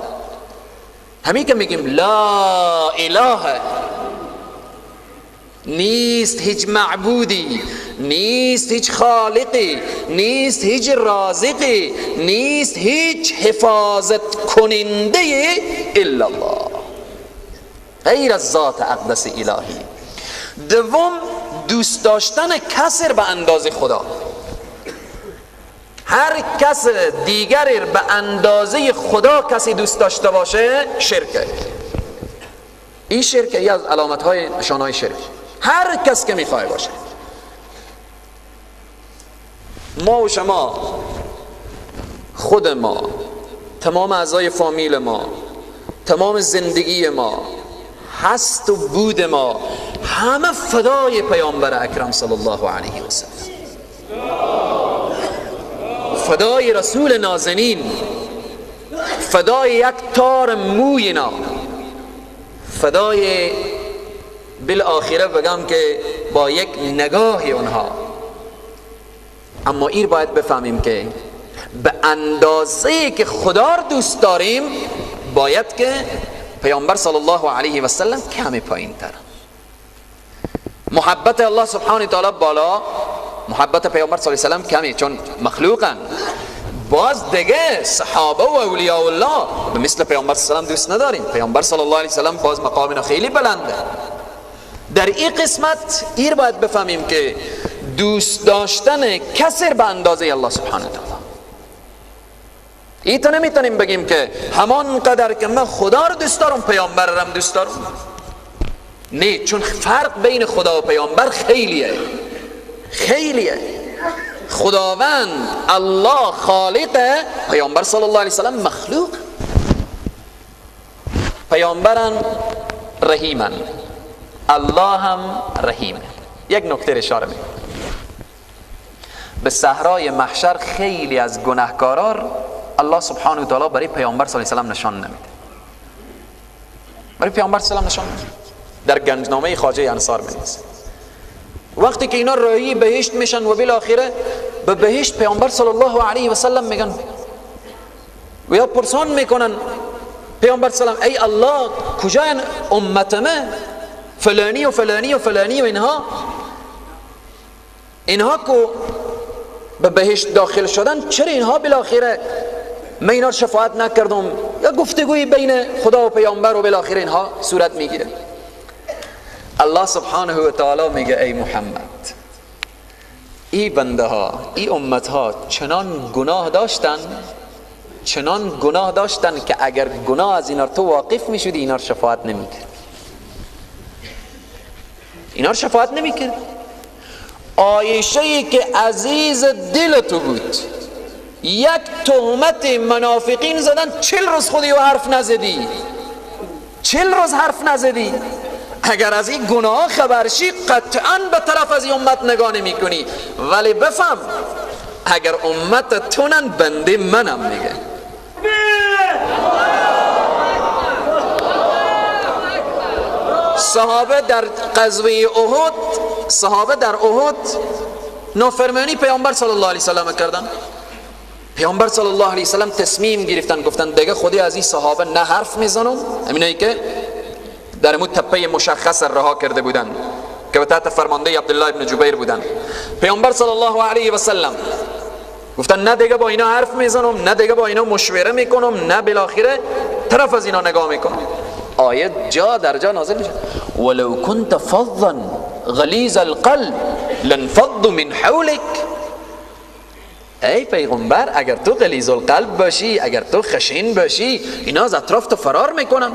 همین که میگیم لا اله، نیست هیچ معبودی، نیست هیچ خالقی، نیست هیچ رازقی، نیست هیچ حفاظت کننده الا الله، غیر از ذات اقدس الهی. دوم، دوست داشتن کسر به اندازه خدا. هر کس دیگر به اندازه خدا کسی دوست داشته باشه شرکه. این شرکه ای از علامت های نشانه های شرک. هر کس که میخواه باشه. ما و شما، خود ما، تمام اعضای فامیل ما، تمام زندگی ما، هست و بود ما، همه فدای پیامبر اکرم صلی الله علیه و سلم، فدای رسول نازنین، فدای یک تار موینا، فدای بالآخره بگم که با یک نگاه اونها. اما ایر باید بفهمیم که به اندازه که خدا رو دوست داریم باید که پیامبر صلی الله علیه و سلم کمی پایین تر. محبت الله سبحانه تعالی بالا، محبت پیامبر صلی الله علیه و سلم کمی، چون مخلوقن. باز دیگه صحابه و اولیاء الله به مثل پیامبر صلی الله علیه و سلم دوست نداریم. پیامبر صلی الله علیه و سلم باز مقام خیلی بلنده. در این قسمت ایر باید بفهمیم که دوست داشتن کسر به اندازه الله سبحانه تعالی. ای تو نمیتونیم بگیم که همان قدر که من خدا رو دوست دارم پیامبر رو هم دوست دارم. نه، چون فرق بین خدا و پیامبر خیلیه، خیلیه. خداوند الله خالقه، پیامبر صلی الله علیه وسلم مخلوق. پیامبرن رحیمن، الله هم رحیمه. یک نکته اشاره میکنم. به صحرای محشر خیلی از گناهکاران الله سبحانه و تعالی برای پیامبر صلی الله علیه و سلم نشان نمیده. برای پیامبر صلی الله علیه و سلم نشان نمیده. در گنجنامه خواجه انصار می‌نویسه وقتی که اینا راهی بهشت میشن و بالاخره به بهشت پیامبر صلی الله علیه و سلم میگن و یا پرسان میکنن پیامبر صلی الله علیه و سلم، ای الله کجا امت ما فلانی و فلانی و فلانی و اینها کو به بهشت داخل شدن، چرا اینها بالاخره من اینا شفاعت نکردم؟ یا گفتگوی بین خدا و پیامبر و بالاخره اینها صورت میگیره. الله سبحانه و تعالی میگه ای محمد، ای بنده ها، ای امت ها چنان گناه داشتن، چنان گناه داشتن که اگر گناه از اینا تو واقف میشدی اینا شفاعت نمیکرد، اینا شفاعت نمیکرد. عایشه که عزیز دل تو بود، یک تهمت منافقین زدن، 40 روز خودی و حرف نزدی، 40 روز حرف نزدی. اگر از این گناه خبرشی قطعا به طرف از این امت نگاه نمی کنی. ولی بفهم اگر امت تونن بنده منم میگه. صحابه در غزوه احد، صحابه در احد نافرمانی پیامبر صلی الله علیه وسلم کردن. پیامبر صلی الله علیه وسلم تصمیم گرفتن، گفتن دیگه خودی از این صحابه نه حرف میزنم، همینایی که در مو تپه مشخص رها کرده بودن که به تحت فرمانده عبدالله ابن جبیر بودن. پیامبر صلی الله علیه و سلم گفتن نه دیگه با اینا حرف میزنم، نه دیگه با اینا مشوره میکنم، نه بالاخره طرف از اینا نگاه میکنم. آیه جا در جا نازل میشه، ولو كنت فظا غلیظ القلب لانفضوا من حولك. ای پیغمبر اگر تو غلیظ القلب باشی، اگر تو خشن باشی، اینا از اطراف تو فرار میکنن.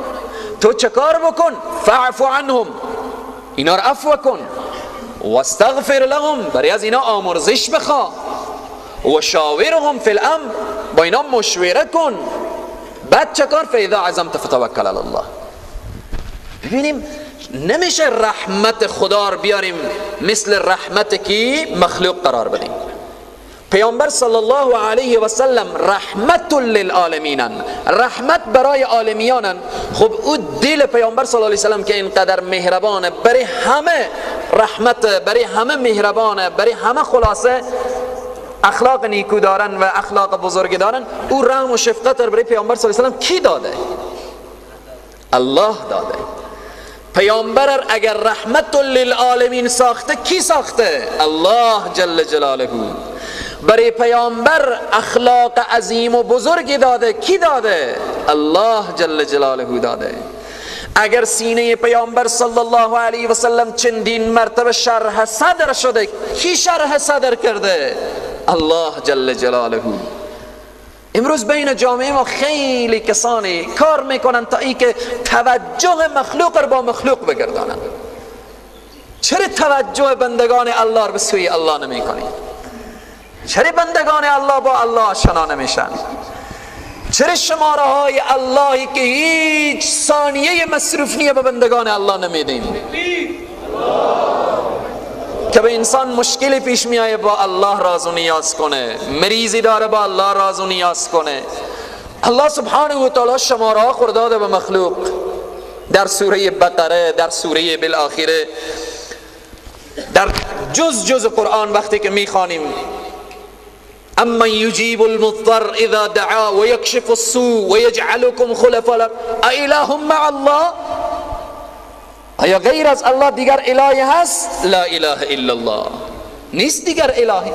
تو چه کار بکن؟ فاعف عنهم، اینا رو عفو کن، واستغفر لهم، برای از اینا آمرزش بخوا، و شاورهم فی الامر، با اینا مشوره کن. بعد چه کار؟ فاذا عزمت فتوکل علی الله. ببینیم نمیشه رحمت خدا رو بیاریم مثل رحمت کی مخلوق قرار بدیم. پیامبر صلی الله علیه و سلم رحمت للعالمین، رحمت برای عالمیانن. خب او دل پیامبر صلی الله علیه و سلم که اینقدر مهربانه، برای همه رحمت، برای همه مهربانه، برای همه خلاصه اخلاق نیکو دارن و اخلاق بزرگ دارن، او رحم و شفقت برای پیامبر صلی الله علیه و سلم کی داده؟ الله داده. پیامبر اگر رحمت للعالمین ساخته، کی ساخته؟ الله جل جلاله. برای پیامبر اخلاق عظیم و بزرگی داده، کی داده؟ الله جل جلاله داده. اگر سینه پیامبر صلی الله علیه و سلم چندین مرتبه شرح صدر شده، کی شرح صدر کرده؟ الله جل جلاله. امروز بین جامعه ما خیلی کسانی کار میکنن تا ای که توجه مخلوق رو با مخلوق بگردانن. چرا توجه بندگان الله رو به سوی الله نمیکنی؟ چرا بندگان الله با الله آشنا نمیشن؟ چرا شماره های اللهی که هیچ ثانیه مصروف نیه به بندگان الله نمیدیم؟ که به انسان مشکلی پیش میایه با الله راز و نیاز کنه، مریضی داره با الله راز و نیاز کنه. الله سبحانه و تعالی شماره ها خورداده به مخلوق در سوره بقره، در سوره بالآخره، در جز جز قرآن وقتی که میخوانیم اما یجیب المضطر اذا دعا و یکشف السوء و یجعلکم خلفاء اله مع الله، آیا غیر از الله دیگر الهی هست؟ لا اله الا الله، نیست دیگر الهی.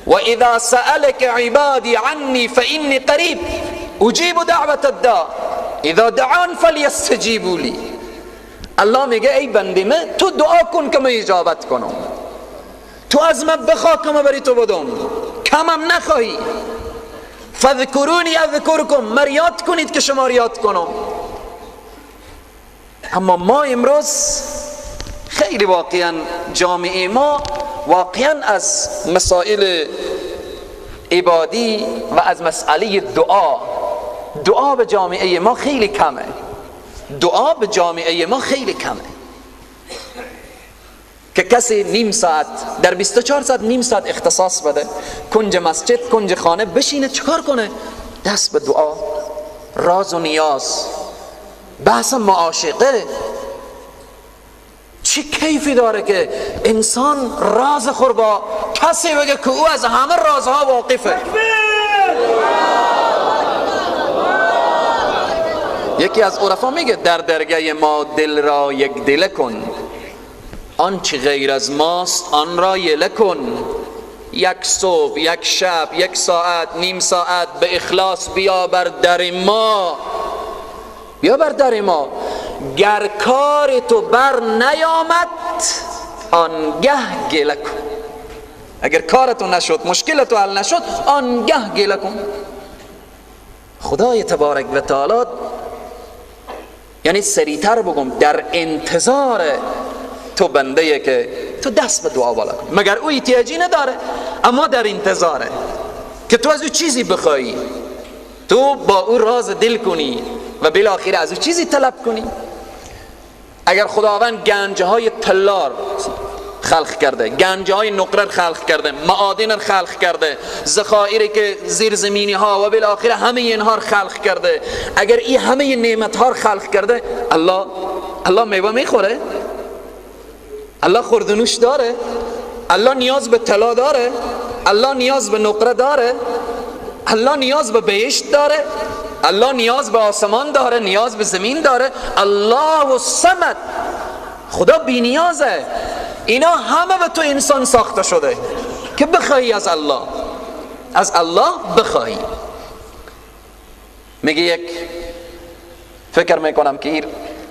و اذا سألك عبادی عنی فانی قریب اجیب دعوة الداع اذا دعان فلیستجیبوا لی. الله میگه ای بنده من، تو دعا کن که من اجابت کنم، تو از من بخوا که من بری تو بدم، کمم نخواهی. فذکرونی اذکرکم، مر یاد کنید که شما یاد کنم. اما ما امروز خیلی واقعا جامعه ما واقعا از مسائل عبادی و از مسئله دعا، دعا به جامعه ما خیلی کمه، دعا به جامعه ما خیلی کمه که کسی نیم ساعت در 24 ساعت نیم ساعت اختصاص بده، کنج مسجد، کنج خانه بشینه، چکار کنه؟ دست به دعا، راز و نیاز، بحث معاشقه. چه کیفی داره که انسان راز خور با کسی بگه که او از همه رازها واقفه. یکی از عرفا میگه در درگه ما دل را یک دله کن، آنچه غیر از ماست آن را یله کن. یک صبح، یک شب، یک ساعت، نیم ساعت به اخلاص بیا بر در ما، بیا بر در ما، گر کار تو بر نیامد آنگه گله کن. اگر کارتو نشد، مشکل تو حل نشد، آنگه گله کن. خدای تبارک و تعالی، یعنی سریعتر بگم، در انتظار تو بنده که تو دست به دعا بالا کن، مگر او احتیاجی نداره، اما در انتظاره که تو از او چیزی بخوایی، تو با او راز دل کنی و بالاخره از او چیزی طلب کنی. اگر خداوند گنجهای طلا خلق کرده، گنجهای نقره خلق کرده، معادن خلق کرده، ذخایری که زیر زمینی ها و بالاخره همه اینها خلق کرده، اگر این همه نعمت ها خلق کرده، الله میوه میخوره، الله خوردنوش داره، الله نیاز به طلا داره، الله نیاز به نقره داره، الله نیاز به بهشت داره، الله نیاز به آسمان داره، نیاز به زمین داره. الله الصمد، خدا بی نیازه. اینا همه به تو انسان ساخته شده که بخواهی از الله، از الله بخواهی. میگه یک فکر میکنم که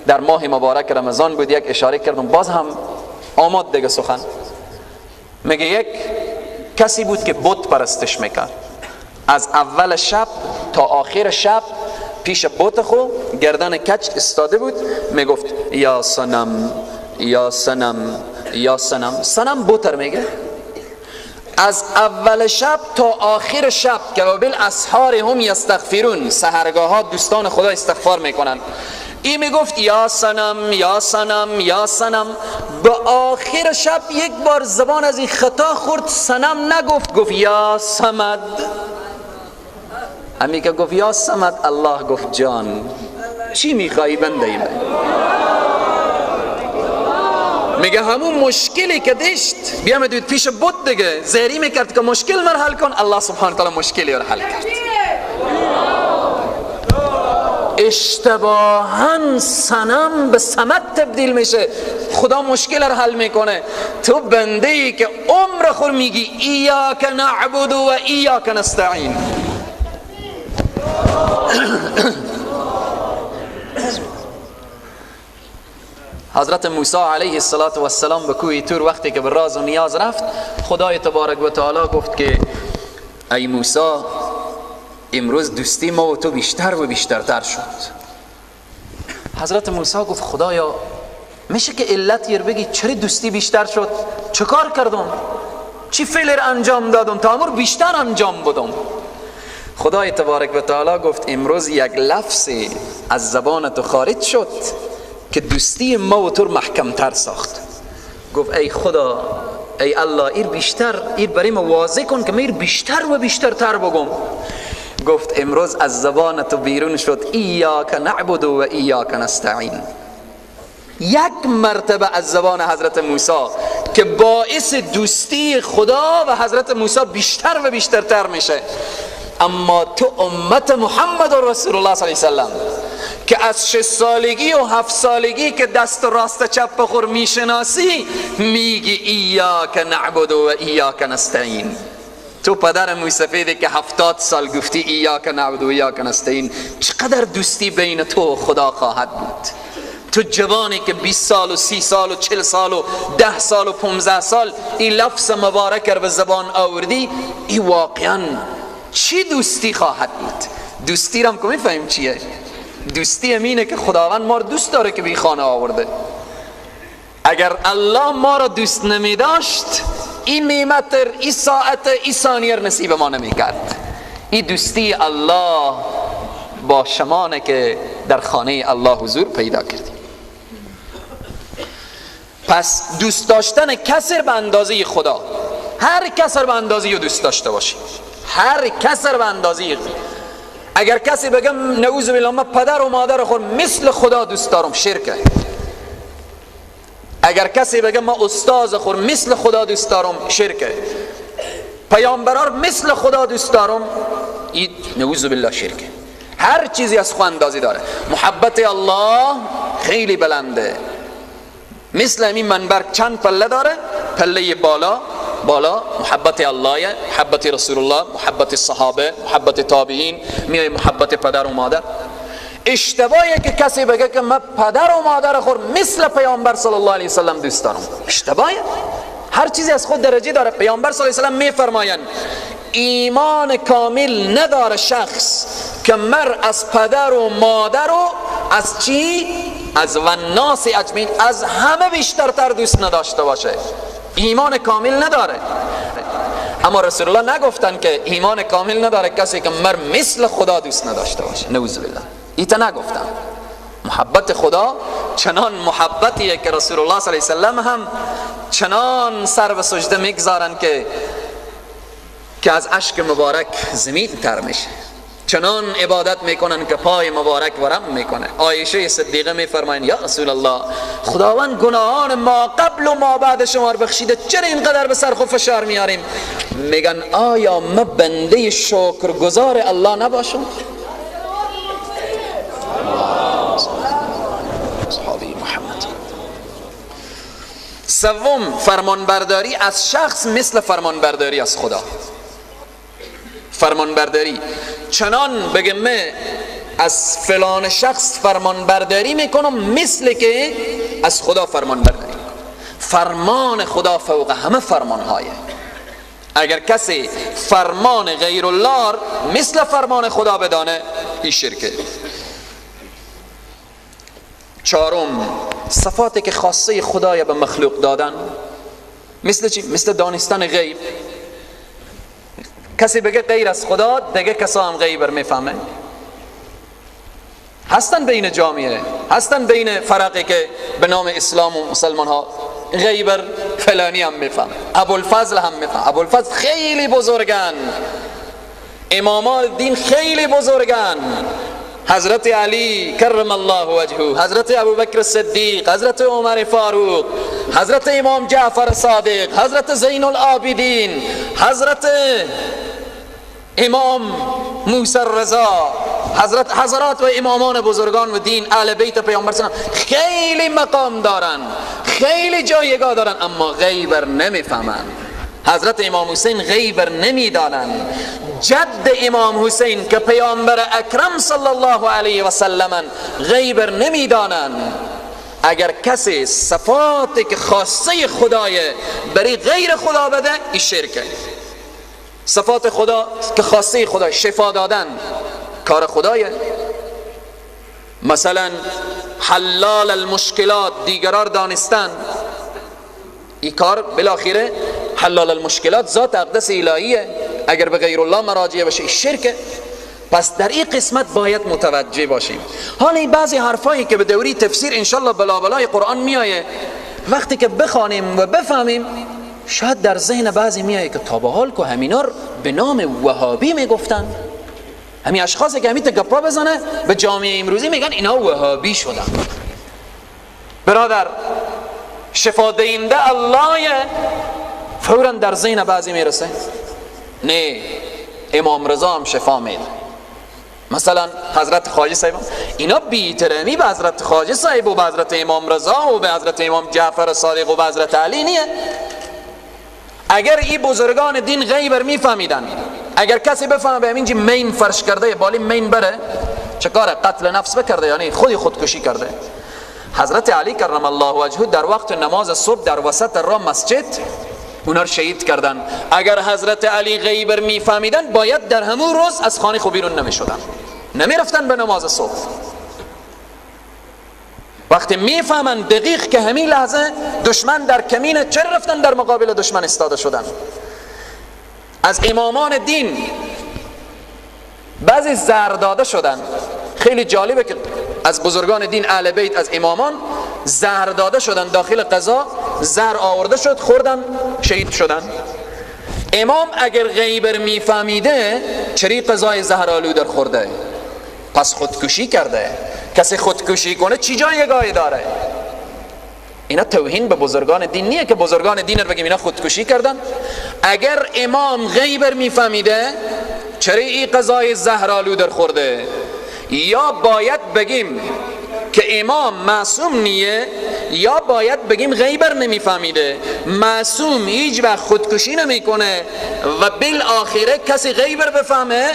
در ماه مبارک رمضان بود، یک اشاره کردم، باز هم آمد دیگه سخن. میگه یک کسی بود که بت پرستش میکرد، از اول شب تا آخر شب پیش بت خو گردن کج استاده بود، میگفت یا صنم، یا صنم، یا صنم. صنم بتر میگه. از اول شب تا آخر شب که بالاسحار هم یستغفرون، سحرگاه ها دوستان خدا استغفار میکنن، ای میگفت یا صنم، یا صنم، یا صنم. به آخر شب یک بار زبان از این خطا خورد، صنم نگفت، گفت یا صمد. امی که گفت یا صمد، الله گفت جان چی میخوایی بنده ای من؟ میگه همون مشکلی که داشت بیا میدوید پیش بت دیگه، زهری میکرد که مشکل من حل کن، الله سبحانه وتعالی مشکلی رو حل کرد. اشتباها صنم به صمد تبدیل میشه، خدا مشکل رو حل میکنه. تو بنده ای که عمر خور میگی ایاک نعبد و ایاک نستعین. حضرت موسی علیه السلام به کوه تور وقتی که به راز و نیاز رفت، خدای تبارک و تعالی گفت که ای موسی، امروز دوستی ما و تو بیشتر و بیشترتر شد. حضرت موسی گفت خدایا میشه که علت یر بگی چرا دوستی بیشتر شد؟ چه کار کردم؟ چی فعل انجام دادم تا امور بیشتر انجام بدم؟ خدای تبارک و تعالی گفت امروز یک لفظ از زبان تو خارج شد که دوستی ما و تو محکم تر ساخت. گفت ای خدا، ای الله، ایر بیشتر، ایر برای ما واضح کن که من بیشتر و بیشتر تر بگم. گفت امروز از زبان تو بیرون شد ایاک نعبد و ایاک نستعین. یک مرتبه از زبان حضرت موسی که باعث دوستی خدا و حضرت موسی بیشتر و بیشتر تر میشه. اما تو امت محمد رسول الله صلی الله علیه و سلم که از 6 سالگی و 7 سالگی که دست راست چپ بخور میشناسی، میگی ایاک نعبد و ایاک نستعین. تو پدر موسفیدی که 70 سال گفتی ایاک نعبد و ایاک نستعین، چقدر دوستی بین تو و خدا خواهد بود. تو جوانی که 20 سال و 30 سال و 40 سال و 10 سال و 15 سال این لفظ مبارک رو به زبان آوردی، این واقعا چی دوستی خواهد بود؟ دوستی رو هم که میفهمیم چیه. دوستی امینه که خداوند ما رو دوست داره که به خانه آورده. اگر الله ما رو دوست نمی داشت، این نعمت، این ساعت، این ثانیه نصیب ما نمی کرد. این دوستی الله با شمانه که در خانه الله حضور پیدا کردیم. پس دوست داشتن کسی به اندازه خدا، هر کسی به اندازه دوست داشته باشی، هر کسی به اندازه. اگر کسی بگم نعوذ بالله من پدر و مادر خود مثل خدا دوست دارم، شرکه. اگر کسی بگم من استاد خود مثل خدا دوست دارم، شرکه. پیامبران مثل خدا دوست دارم، این نعوذ بالله شرکه. هر چیزی از خود اندازی داره. محبت الله خیلی بلنده، مثل همین منبر چند پله داره، پله بالا بالا محبت الله، محبت رسول الله، محبت صحابه، محبت تابعین، میای محبت پدر و مادر. اشتباهی که کسی بگه که من پدر و مادر خود مثل پیامبر صلی الله علیه وسلم دوست دارم، اشتباهه. هر چیزی از خود درجه داره. پیامبر صلی الله علیه وسلم میفرمایند ایمان کامل نداره شخص که مر از پدر و مادر و از چی؟ از والناس اجمعین، از همه بیشتر تر دوست نداشته باشه، ایمان کامل نداره. اما رسول الله نگفتن که ایمان کامل نداره کسی که مر مثل خدا دوست نداشته باشه، نعوذ بالله، ایتا نگفتن. محبت خدا چنان محبتیه که رسول الله صلی الله علیه وسلم هم چنان سر به سجده میگذارن که از اشک مبارک زمین تر میشه، چنان عبادت میکنن که پای مبارک ورم میکنه. عایشه صدیقه میفرماین یا رسول الله، خداوند گناهان ما قبل و ما بعد شما رو بخشیده، چرا اینقدر به سر خود فشار میاریم؟ میگن آیا ما بنده شکرگزار الله نباشم؟ صحابی محمد. سوم، فرمانبرداری از شخص مثل فرمانبرداری از خدا. فرمانبرداری چنان بگم من از فلان شخص فرمانبرداری میکنم مثل که از خدا فرمانبرداری میکنم. فرمان خدا فوق همه فرمانهایه. اگر کسی فرمان غیر الله مثل فرمان خدا بدانه، این شرکه. چهارم، صفاتی که خاصه خدای به مخلوق دادن، مثل چی؟ مثل دانستن غیب. کسی بگه غیر از خدا دیگه کسا هم غیب بر میفهمه. هستن بین جامعه، هستن بین فرقی که به نام اسلام و مسلمان ها غیب فلانی هم میفهمه، ابوالفضل هم میفهمه. ابوالفضل خیلی بزرگن، امامان دین خیلی بزرگن، حضرت علی کرم الله وجهه، حضرت ابوبکر صدیق، حضرت عمر فاروق، حضرت امام جعفر صادق، حضرت زین العابدین، حضرت امام موسی الرضا، حضرت حضرات و امامان بزرگان و دین اهل بیت پیامبر سلام خیلی مقام دارن، خیلی جایگاه دارن، اما غیب نمیفهمن. حضرت امام حسین غیب نمیدانن. جد امام حسین که پیامبر اکرم صلی الله علیه و سلم غیب نمیدانن. اگر کسی صفات که خاصه خدای برای غیر خدا بده، این شرکه. صفات خدا که خاصه خدای، شفا دادن کار خدایه، مثلا حلال المشکلات دیگرار دانستن، این کار بالاخره حلال المشکلات ذات اقدس الهیه، اگر به غیر الله مراجعه بشه این شرکه. پس در این قسمت باید متوجه باشیم. حالا این بعضی حرفایی که به دوری تفسیر انشالله بلابلای قرآن میایه، وقتی که بخوانیم و بفهمیم شاید در ذهن بعضی میایه که تا به حال که همینا به نام وهابی میگفتن، همین اشخاصی که همین گپا بزنه به جامعه امروزی میگن اینا وهابی شدن. برادر، شفا دهنده الله فورا در ذهن بعضی میرسه، نه امام رضا هم شفا میده. مثلا حضرت خواجه صاحب، اینا بی‌احترامی به حضرت خواجه صاحب و به حضرت امام رضا و به حضرت امام جعفر صادق و به حضرت علی نیه. اگر این بزرگان دین غیب میفهمیدن، اگر کسی بفهمه به همینجی مین فرش کرده، بالی مین بره چه کاره، قتل نفس بکرده، یعنی خودی خودکشی کرده. حضرت علی کرم الله وجهه در وقت نماز صبح در وسط راه مسجد اونا رو شهید کردن. اگر حضرت علی غیب میفهمیدن باید در همون روز از خانه خو بیرون نمیشدن، نمیرفتن به نماز صبح. وقتی میفهمن دقیق که همین لحظه دشمن در کمینه، چرا رفتن در مقابل دشمن استاده شدن؟ از امامان دین بعضی زهر داده شدن. خیلی جالبه که از بزرگان دین اهل بیت، از امامان زهر داده شدن، داخل قضا زهر آورده شد، خوردن، شهید شدن. امام اگر غیب میفهمیده چری قضای زهرآلود خورده؟ پس خودکشی کرده. کسی خودکشی کنه چی جایگاهی داره؟ اینا توهین به بزرگان دین نیه که بزرگان دین رو بگیم اینا خودکشی کردن. اگر امام غیب میفهمیده چرا این قضای زهرآلود خورده؟ یا باید بگیم که امام معصوم نیه، یا باید بگیم غیبر نمیفهمیده. معصوم هیچ وقت خودکشی نمیکنه و بالآخره کسی غیبر بفهمه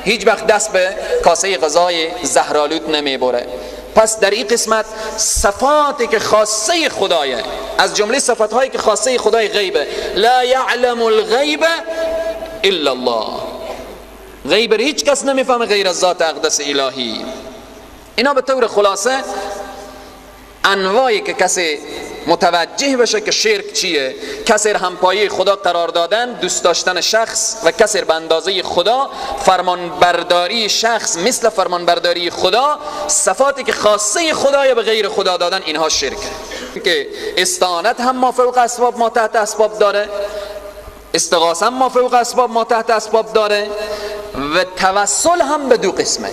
هیچ وقت دست به کاسه غذای زهرآلود نمیبره. پس در این قسمت صفاتی که خاصه خدایه، از جمله صفاتهایی که خاصه خدای غیبه، لا یعلم الغیب الا الله، غیب هیچ کس نمیفهمه غیر از ذات اقدس الهی. اینا به طور خلاصه انواعی که کسی متوجه بشه که شرک چیه، کسی همپایی خدا قرار دادن، دوست داشتن شخص و کسی به اندازه خدا، فرمان برداری شخص مثل فرمان برداری خدا، صفاتی که خاصه خدای به غیر خدا دادن، اینها شرکه. که استعانت هم ما فوق اسباب ما تحت اسباب داره، استغاثه هم ما فوق اسباب ما تحت اسباب داره، و توسل هم به دو قسمه.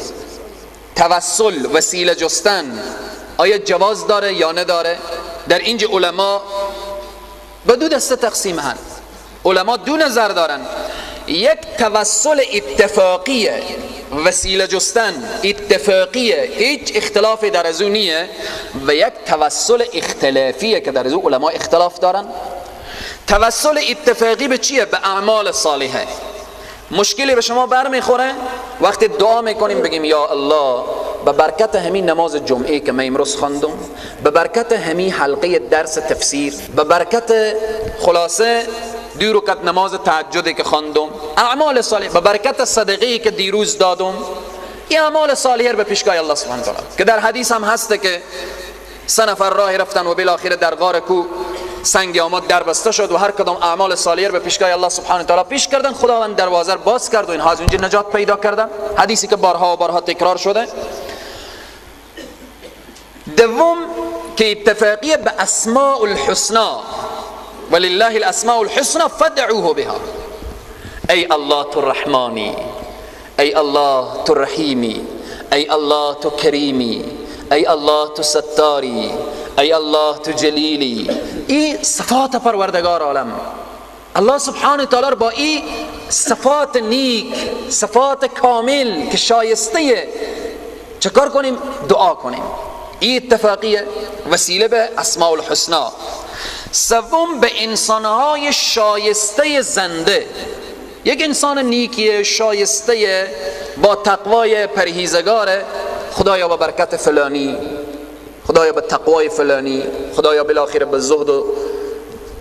توسل وسیله جستن آیا جواز داره یا نداره؟ در اینجا علما به دو دسته تقسیم هن. علما دو نظر دارن. یک توسل اتفاقیه، وسیله جستن اتفاقیه، هیچ اختلافی در از او نیه، و یک توسل اختلافیه که در از او علما اختلاف دارن. توسل اتفاقی به چیه؟ به اعمال صالحه. مشکلی به شما برمیخوره وقتی دعا میکنیم بگیم یا الله به برکت همین نماز جمعه که من امروز خواندم، به برکت همین حلقه درس تفسیر، به برکت خلاصه دو رکعت نماز تهجدی که خواندم، اعمال صالح، به برکت صدقه‌ای که دیروز دادم، این اعمال صالحه به پیشگاه الله سبحانه و تعالی، که در حدیث هم هسته که سه نفر راه رفتن و بالاخره در غار کو سنگ آمد در بسته شد و هر کدام اعمال صالحه به پیشگاه الله سبحانه و تعالی پیش کردن، خداوند دروازه رو باز کرد و اینها از اونجا نجات پیدا کردن. حدیثی که بارها و بارها تکرار شده. دوم که اتفاقیه به اسماء الحسنا، ولله الاسماء الحسنا فدعوه بها، ای الله تو رحمانی، ای الله تو رحیمی، ای الله تو کریمی، ای الله تو ستاری، ای الله تو جلیلی. این صفات پروردگار عالم، الله سبحانه تعالی با این صفات نیک، صفات کامل که شایسته، چکار کنیم؟ دعا کنیم. این اتفاقیه، وسیله به اسماء الحسنا. سوم، به انسانهای شایسته زنده. یک انسان نیکیه، شایسته، با تقوای پرهیزگاره، خدایا با برکت فلانی، خدایا به تقوای فلانی، خدایا بالاخره به زهد و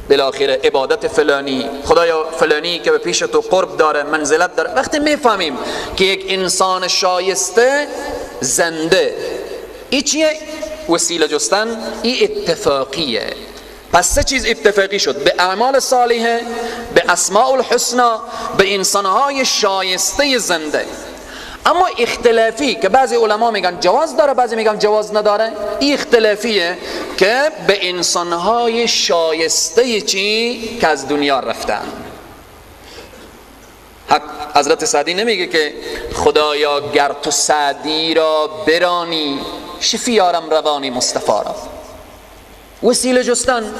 بالاخره عبادت فلانی، خدایا فلانی که به پیش تو قرب داره، منزلت داره. وقتی میفهمیم که یک انسان شایسته زنده، ای چیه؟ وسیله جستن، ای اتفاقیه. پس سه چیز اتفاقی شد: به اعمال صالحه، به اسماء الحسنا، به انسانهای شایسته زنده. اما اختلافی که بعضی علما میگن جواز داره، بعضی میگن جواز نداره، این اختلافیه که به انسانهای شایسته چی؟ که از دنیا رفتن. حضرت سعدی نمیگه که خدایا گر تو سعدی را برانی، شفیارم روانی مصطفی را. وسیله جستن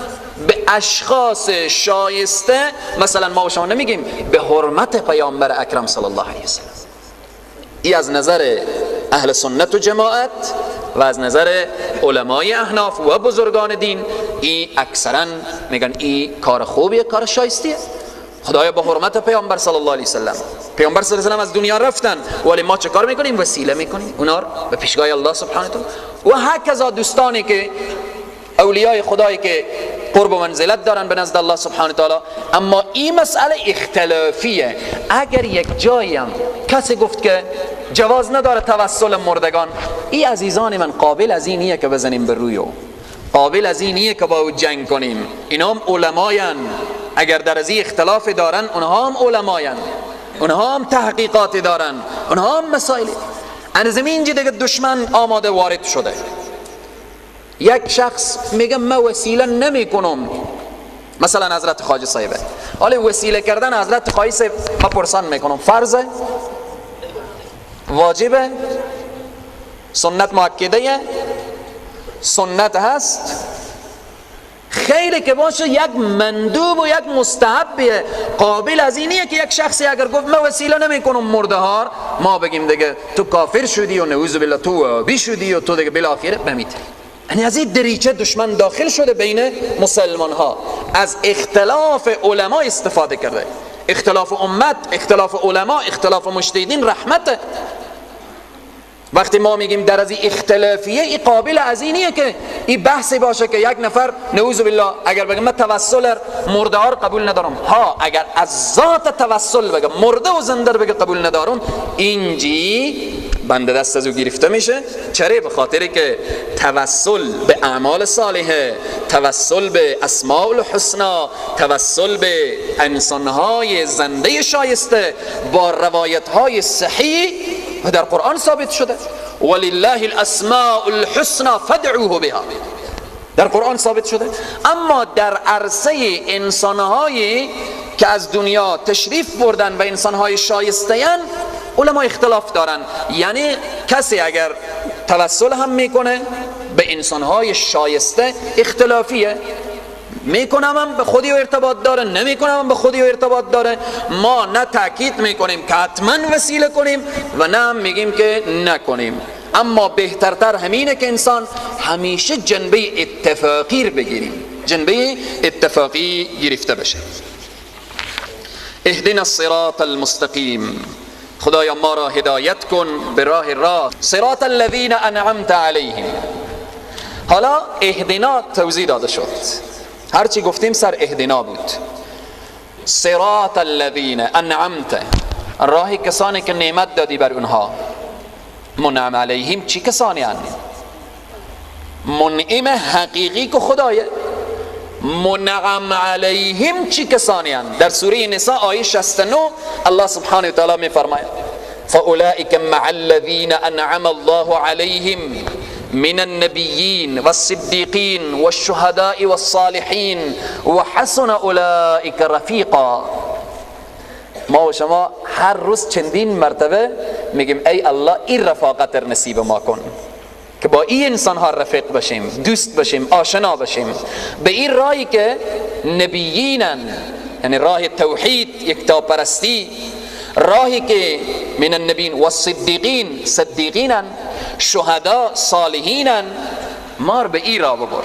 به اشخاص شایسته، مثلا ما و شما نمیگیم به حرمت پیامبر اکرم صلی الله علیه وسلم. ای از نظر اهل سنت و جماعت و از نظر علمای احناف و بزرگان دین، ای اکثرا میگن ای کار خوبیه، کار شایستیه. خدایا به حرمت پیامبر صلی الله علیه وسلم، پیامبر صلی الله علیه وسلم از دنیا رفتن، ولی ما چه کار میکنیم؟ وسیله میکنیم اونا رو به پیشگاه الله سبحانه وتعالی. و هکذا دوستانی که اولیای خدایی که قرب و منزلت دارن به نزد الله سبحانه وتعالی. اما این مسئله اختلافیه. اگر یک جایی هم کسی گفت که جواز نداره توسل مردگان، ای عزیزان من قابل از اینیه که بزنیم به روی او، قابل از اینیه که با او جنگ کنیم. اینا هم علماین، اگر در از این اختلاف دارن اونها هم علماین، اونها هم تحقیقات دارن، اونها هم مسائل. از اینجا دیگه دشمن آماده وارد شده. یک شخص میگه من وسیله نمی کنم، مثلا حضرت خواجه صاحبه. حالا وسیله کردن حضرت خواجه صاحب ما پرسان میکنم، فرضه، واجبه، سنت مؤکده، سنت هست، خیلی که باشه یک مندوب و یک مستحبیه. قابل از اینیه که یک شخصی اگر گفت من وسیله نمی کنم مرده هار، ما بگیم دیگه تو کافر شدی و نعوذ بالله تو وهابی شدی و تو دیگه بالاخره بمیتی. یعنی از این دریچه دشمن داخل شده بین مسلمان ها، از اختلاف علما استفاده کرده. اختلاف امت، اختلاف علما، اختلاف مجتهدین رحمته. وقتی ما میگیم در از این اختلافیه، این قابل از اینیه که این بحثی باشه که یک نفر نعوذ بالله اگر بگه من توسل مرده ها رو قبول ندارم، ها اگر از ذات توسل بگه مرده و زنده رو بگه قبول ندارم، اینجی بنده دست از او گرفته میشه. چرا؟ به خاطر که توسل به اعمال صالحه، توسل به اسماء الحسنا، توسل به انسانهای زنده شایسته با روایتهای صحیح و در قرآن ثابت شده. ولله الاسماء الحسنى فادعوه بها، در قرآن ثابت شده. اما در عرصه انسانهایی که از دنیا تشریف بردن و انسانهای شایسته‌اند، علما اختلاف دارن. یعنی کسی اگر توسل هم میکنه به انسانهای شایسته اختلافیه، میکنم هم به خودی و ارتباط داره، نمیکنم هم به خودی و ارتباط داره. ما نه تاکید میکنیم که حتما وسیله کنیم و نه هم میگیم که نکنیم. اما بهترتر همینه که انسان همیشه جنبه اتفاقی رو بگیریم، جنبه اتفاقی گرفته بشه. اهدنا الصراط المستقیم، خدایا ما را هدایت کن به راه راست. صراط الذین انعمت علیهم. حالا اهدنا توضیح داده شد، هرچی گفتیم سر اهدنا بود. صراط الذین انعمت، راه کسانی که نعمت دادی بر اونها. منعم علیهم چی کسانی هستند؟ منعم حقیقی که خدایه. منعم علیهم چی کسانی هستند؟ در سوره نساء آیه 69 الله سبحانه و تعالی می فرماید فاولئک مع الذین انعم الله علیهم من النبیین والصدیقین والشهداء والصالحین وحسن اولئک رفیقا. ما و شما هر روز چندین مرتبه میگیم ای الله این رفاقت نصیب ما کن که با این انسان ها رفیق باشیم، دوست باشیم، آشنا باشیم. به این راهی که نبیینن، یعنی راه توحید، یکتاپرستی، راهی که من النبیین و الصدیقین، صدیقینن، شهدا، صالحینن، مار به ای راه ببر.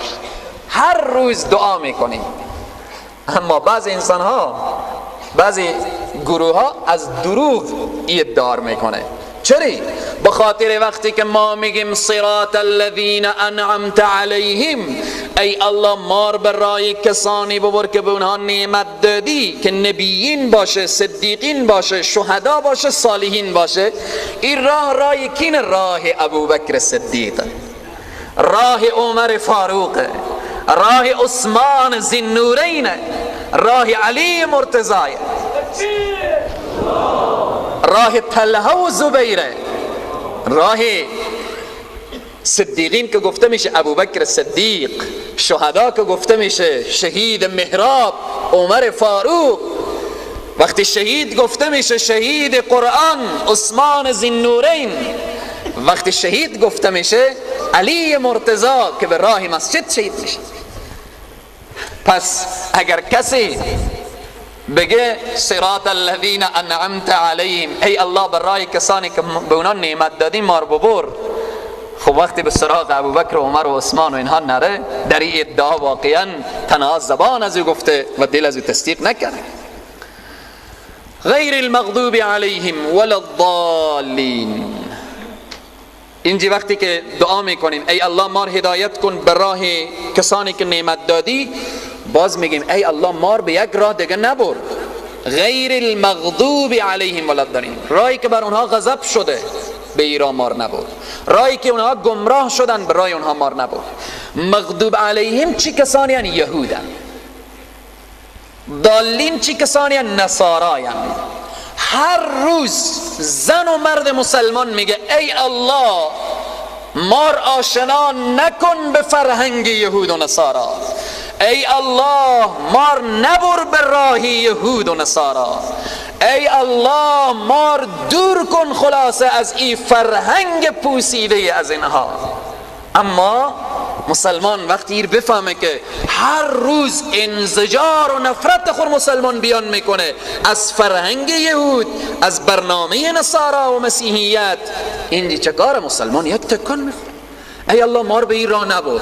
هر روز دعا میکنیم، اما بعض انسان ها، بعضی گروه ها از دروغ ادعا میکنه. چرا؟ به خاطر وقتی که ما میگیم صراط الذین انعمت علیهم، ای الله مار به راه کسانی ببر که به اونها نعمت دادی، که نبیین باشه، صدیقین باشه، شهدا باشه، صالحین باشه. این راه راه کین؟ راه ابوبکر صدیق، راه عمر فاروق، راه عثمان ذی‌النورین، راه علی مرتضی، راه طلحه و زبیره، راه صدیقین که گفته میشه ابوبکر صدیق، شهدا که گفته میشه شهید محراب عمر فاروق، وقتی شهید گفته میشه شهید قرآن عثمان ذی‌النورین، وقتی شهید گفته میشه علی مرتضی که به راه مسجد شهید میشه. پس اگر کسی بگه صراط الذین انعمت علیهم، ای الله بر راه کسانی که به اونا نعمت دادی مار ببر، خب وقتی به سراغ ابوبکر و عمر و عثمان و اینها نره، در این ادعا واقعا تنها زبان از او گفته و دل از او تصدیق نکنه. غیر المغضوب علیهم ولا الضالین. اینجا وقتی که دعا میکنیم ای الله مار هدایت کن به راه کسانی که نعمت دادی، باز میگیم ای الله مار به یک راه دیگه نبر، غیر المغضوب علیهم ولا الضالین، راهی که بر اونها غضب شده به ای راه مار نبر، راهی که اونها گمراه شدن به راه اونها مار نبر. مغضوب علیهم چی کسانی هن؟ یهودن. ضالین چی کسانی هن؟ نصارایان. هر روز زن و مرد مسلمان میگه ای الله مار آشنا نکن به فرهنگ یهود و نصارا، ای الله مار نبر به راه یهود و نصارا، ای الله مار دور کن خلاصه از این فرهنگ پوسیده از اینها. اما مسلمان وقتی ایر بفهمه که هر روز انزجار و نفرت خور مسلمان بیان میکنه از فرهنگ یهود، از برنامه نصارا و مسیحیت، این چه کار مسلمان یک تکان میخوره. ای الله مار به این راه نبر،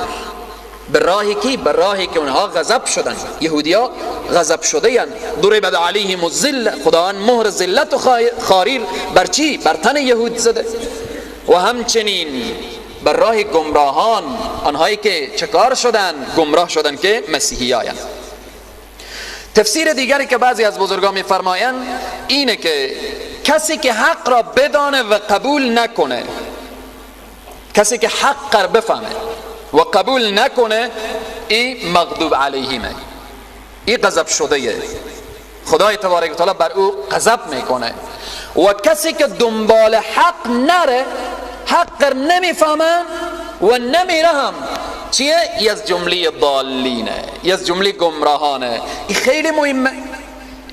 به راهی کی؟ به راهی که اونها غضب شدن، یهودیا غضب شده اند، ضربت علیهم الذله، خداوند مهر ذلت و خاریر بر چی؟ بر تن یهود زده. و همچنین بر راه گمراهان، آنهایی که چکار شدن؟ گمراه شدن که مسیحی آیند. تفسیر دیگری که بعضی از بزرگان میفرمایند اینه که کسی که حق را بدانه و قبول نکنه، کسی که حق را بفهمه و قبول نکنه، ای مغضوب علیهمه، ای غضب شده، خدای تبارک و تعالی بر او غضب میکنه. و کسی که دنبال حق نره، حق نمیفهمه و نمیره هم، چیه؟ ای از جمله ضالینه، ای از جمله گمراهانه. این خیلی مهمه،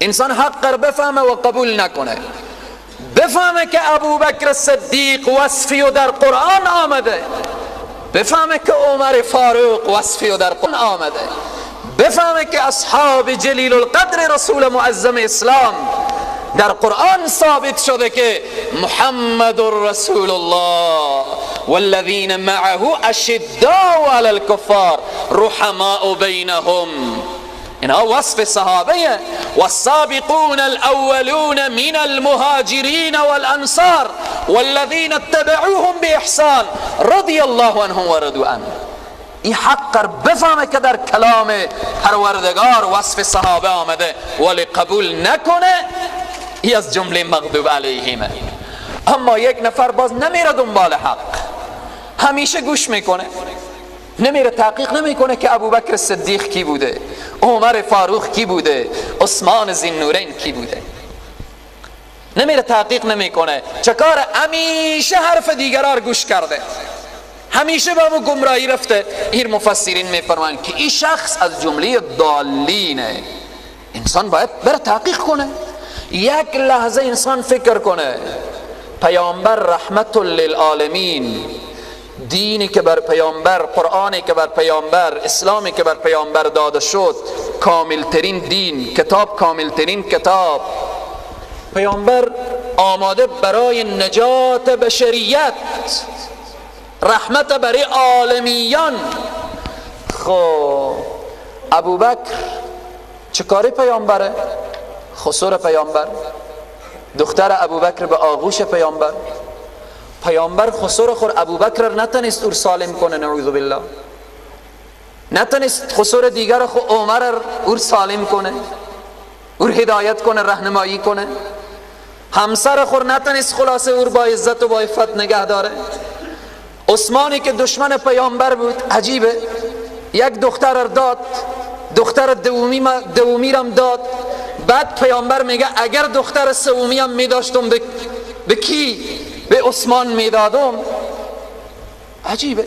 انسان حق را بفهمه و قبول نکنه، بفهمه که ابوبکر صدیق وصفی و در قرآن آمده، بفهمه که عمر فاروق وصفی و در قرآن آمده، بفهمه که اصحاب جلیل القدر رسول معظم اسلام در قرآن ثابت شده که محمد رسول الله والذین معه اشداء علی الکفار رحماء بینهم. اینها وصف صحابه. والسابقون الاولون من المهاجرین والانصار والذین اتبعوهم باحسان رضی الله عنهم ورضوا عنه. این حق بفهمه که در کلام پروردگار وصف صحابه آمده ولی قبول نکنه، ای از جمله مغضوب علیهمه. اما یک نفر باز نمیره دنبال حق، همیشه گوش میکنه، نمیره تحقیق نمیکنه که ابوبکر صدیق کی بوده، عمر فاروق کی بوده، عثمان ذی‌النورین کی بوده، نمیره تحقیق نمیکنه. چه کار؟ همیشه حرف دیگران رو گوش کرده، همیشه به همون گمراهی رفته. این مفسرین میفرمایند که این شخص از جمله ضالینه. انسان باید بره تحقیق کنه، یک لحظه انسان فکر کنه. پیامبر رحمت للعالمین دینی که بر پیامبر، قرآنی که بر پیامبر، اسلامی که بر پیامبر داده شد، کاملترین دین، کتاب کاملترین کتاب. پیامبر آماده برای نجات بشریت، رحمت برای عالمیان. خب ابوبکر چه کاری پیامبره؟ خسر پیامبر، دختر ابوبکر به آغوش پیامبر. پیامبر خسر خور ابوبکر نتونست اور سالم کنه، نعوذ بالله. نتونست خسر دیگر خو عمر اور سالم کنه، اور هدایت کنه، راهنمایی کنه. همسر خور نتونست خلاصه اور با عزت و با عفت نگه داره. عثمانی که دشمن پیامبر بود، عجیبه، یک دختر داد، دختر دومی رم داد. بعد پیامبر میگه اگر دختر سومی هم میداشتم به کی؟ به عثمان میدادم. عجیبه،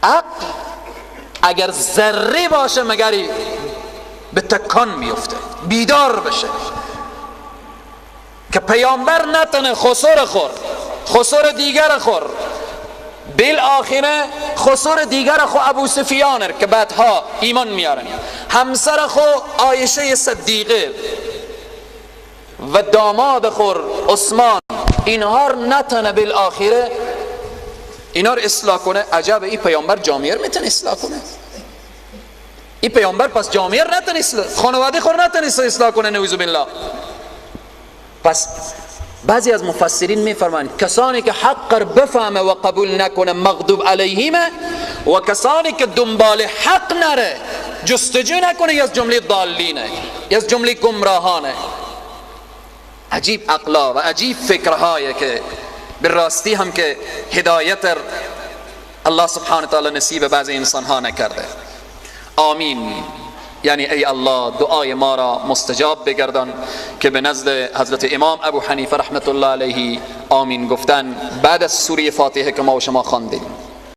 عقل اگر ذره باشه مگری به تکان میفته، بیدار بشه که پیامبر نتنه خسر خور، خسر دیگر خور، بالآخره خسر دیگر خو ابو سفیان که بعدها ایمان میارن، همسر خو عایشه صدیقه و داماد خور عثمان، اینها نتنه بالآخره اینا رو اصلاح کنه. عجب، این پیامبر جامعه رو میتونه اصلاح کنه؟ این پیامبر پس جامعه رو نتونه اصلاح، خانواده خور نتونه اصلاح کنه، نعوذ بالله. پس بعضی از مفسرین میفرمایند کسانی که حق را بفهمه و قبول نکنه مغضوب علیهم، و کسانی که دنبال حق نره، جستجو نکنه، از جمله ضالینه، از جمله گمراهانه. عجیب عقلا و عجیب فکرهایی که به راستی هم که هدایت الله سبحانه تعالی نصیب بعضی انسان ها نکرده. آمین. یعنی ای الله دعای ما را مستجاب بگردان که به نزد حضرت امام ابو حنیفه رحمت الله علیه آمین گفتن بعد از سوره فاتحه که ما و شما خواندیم.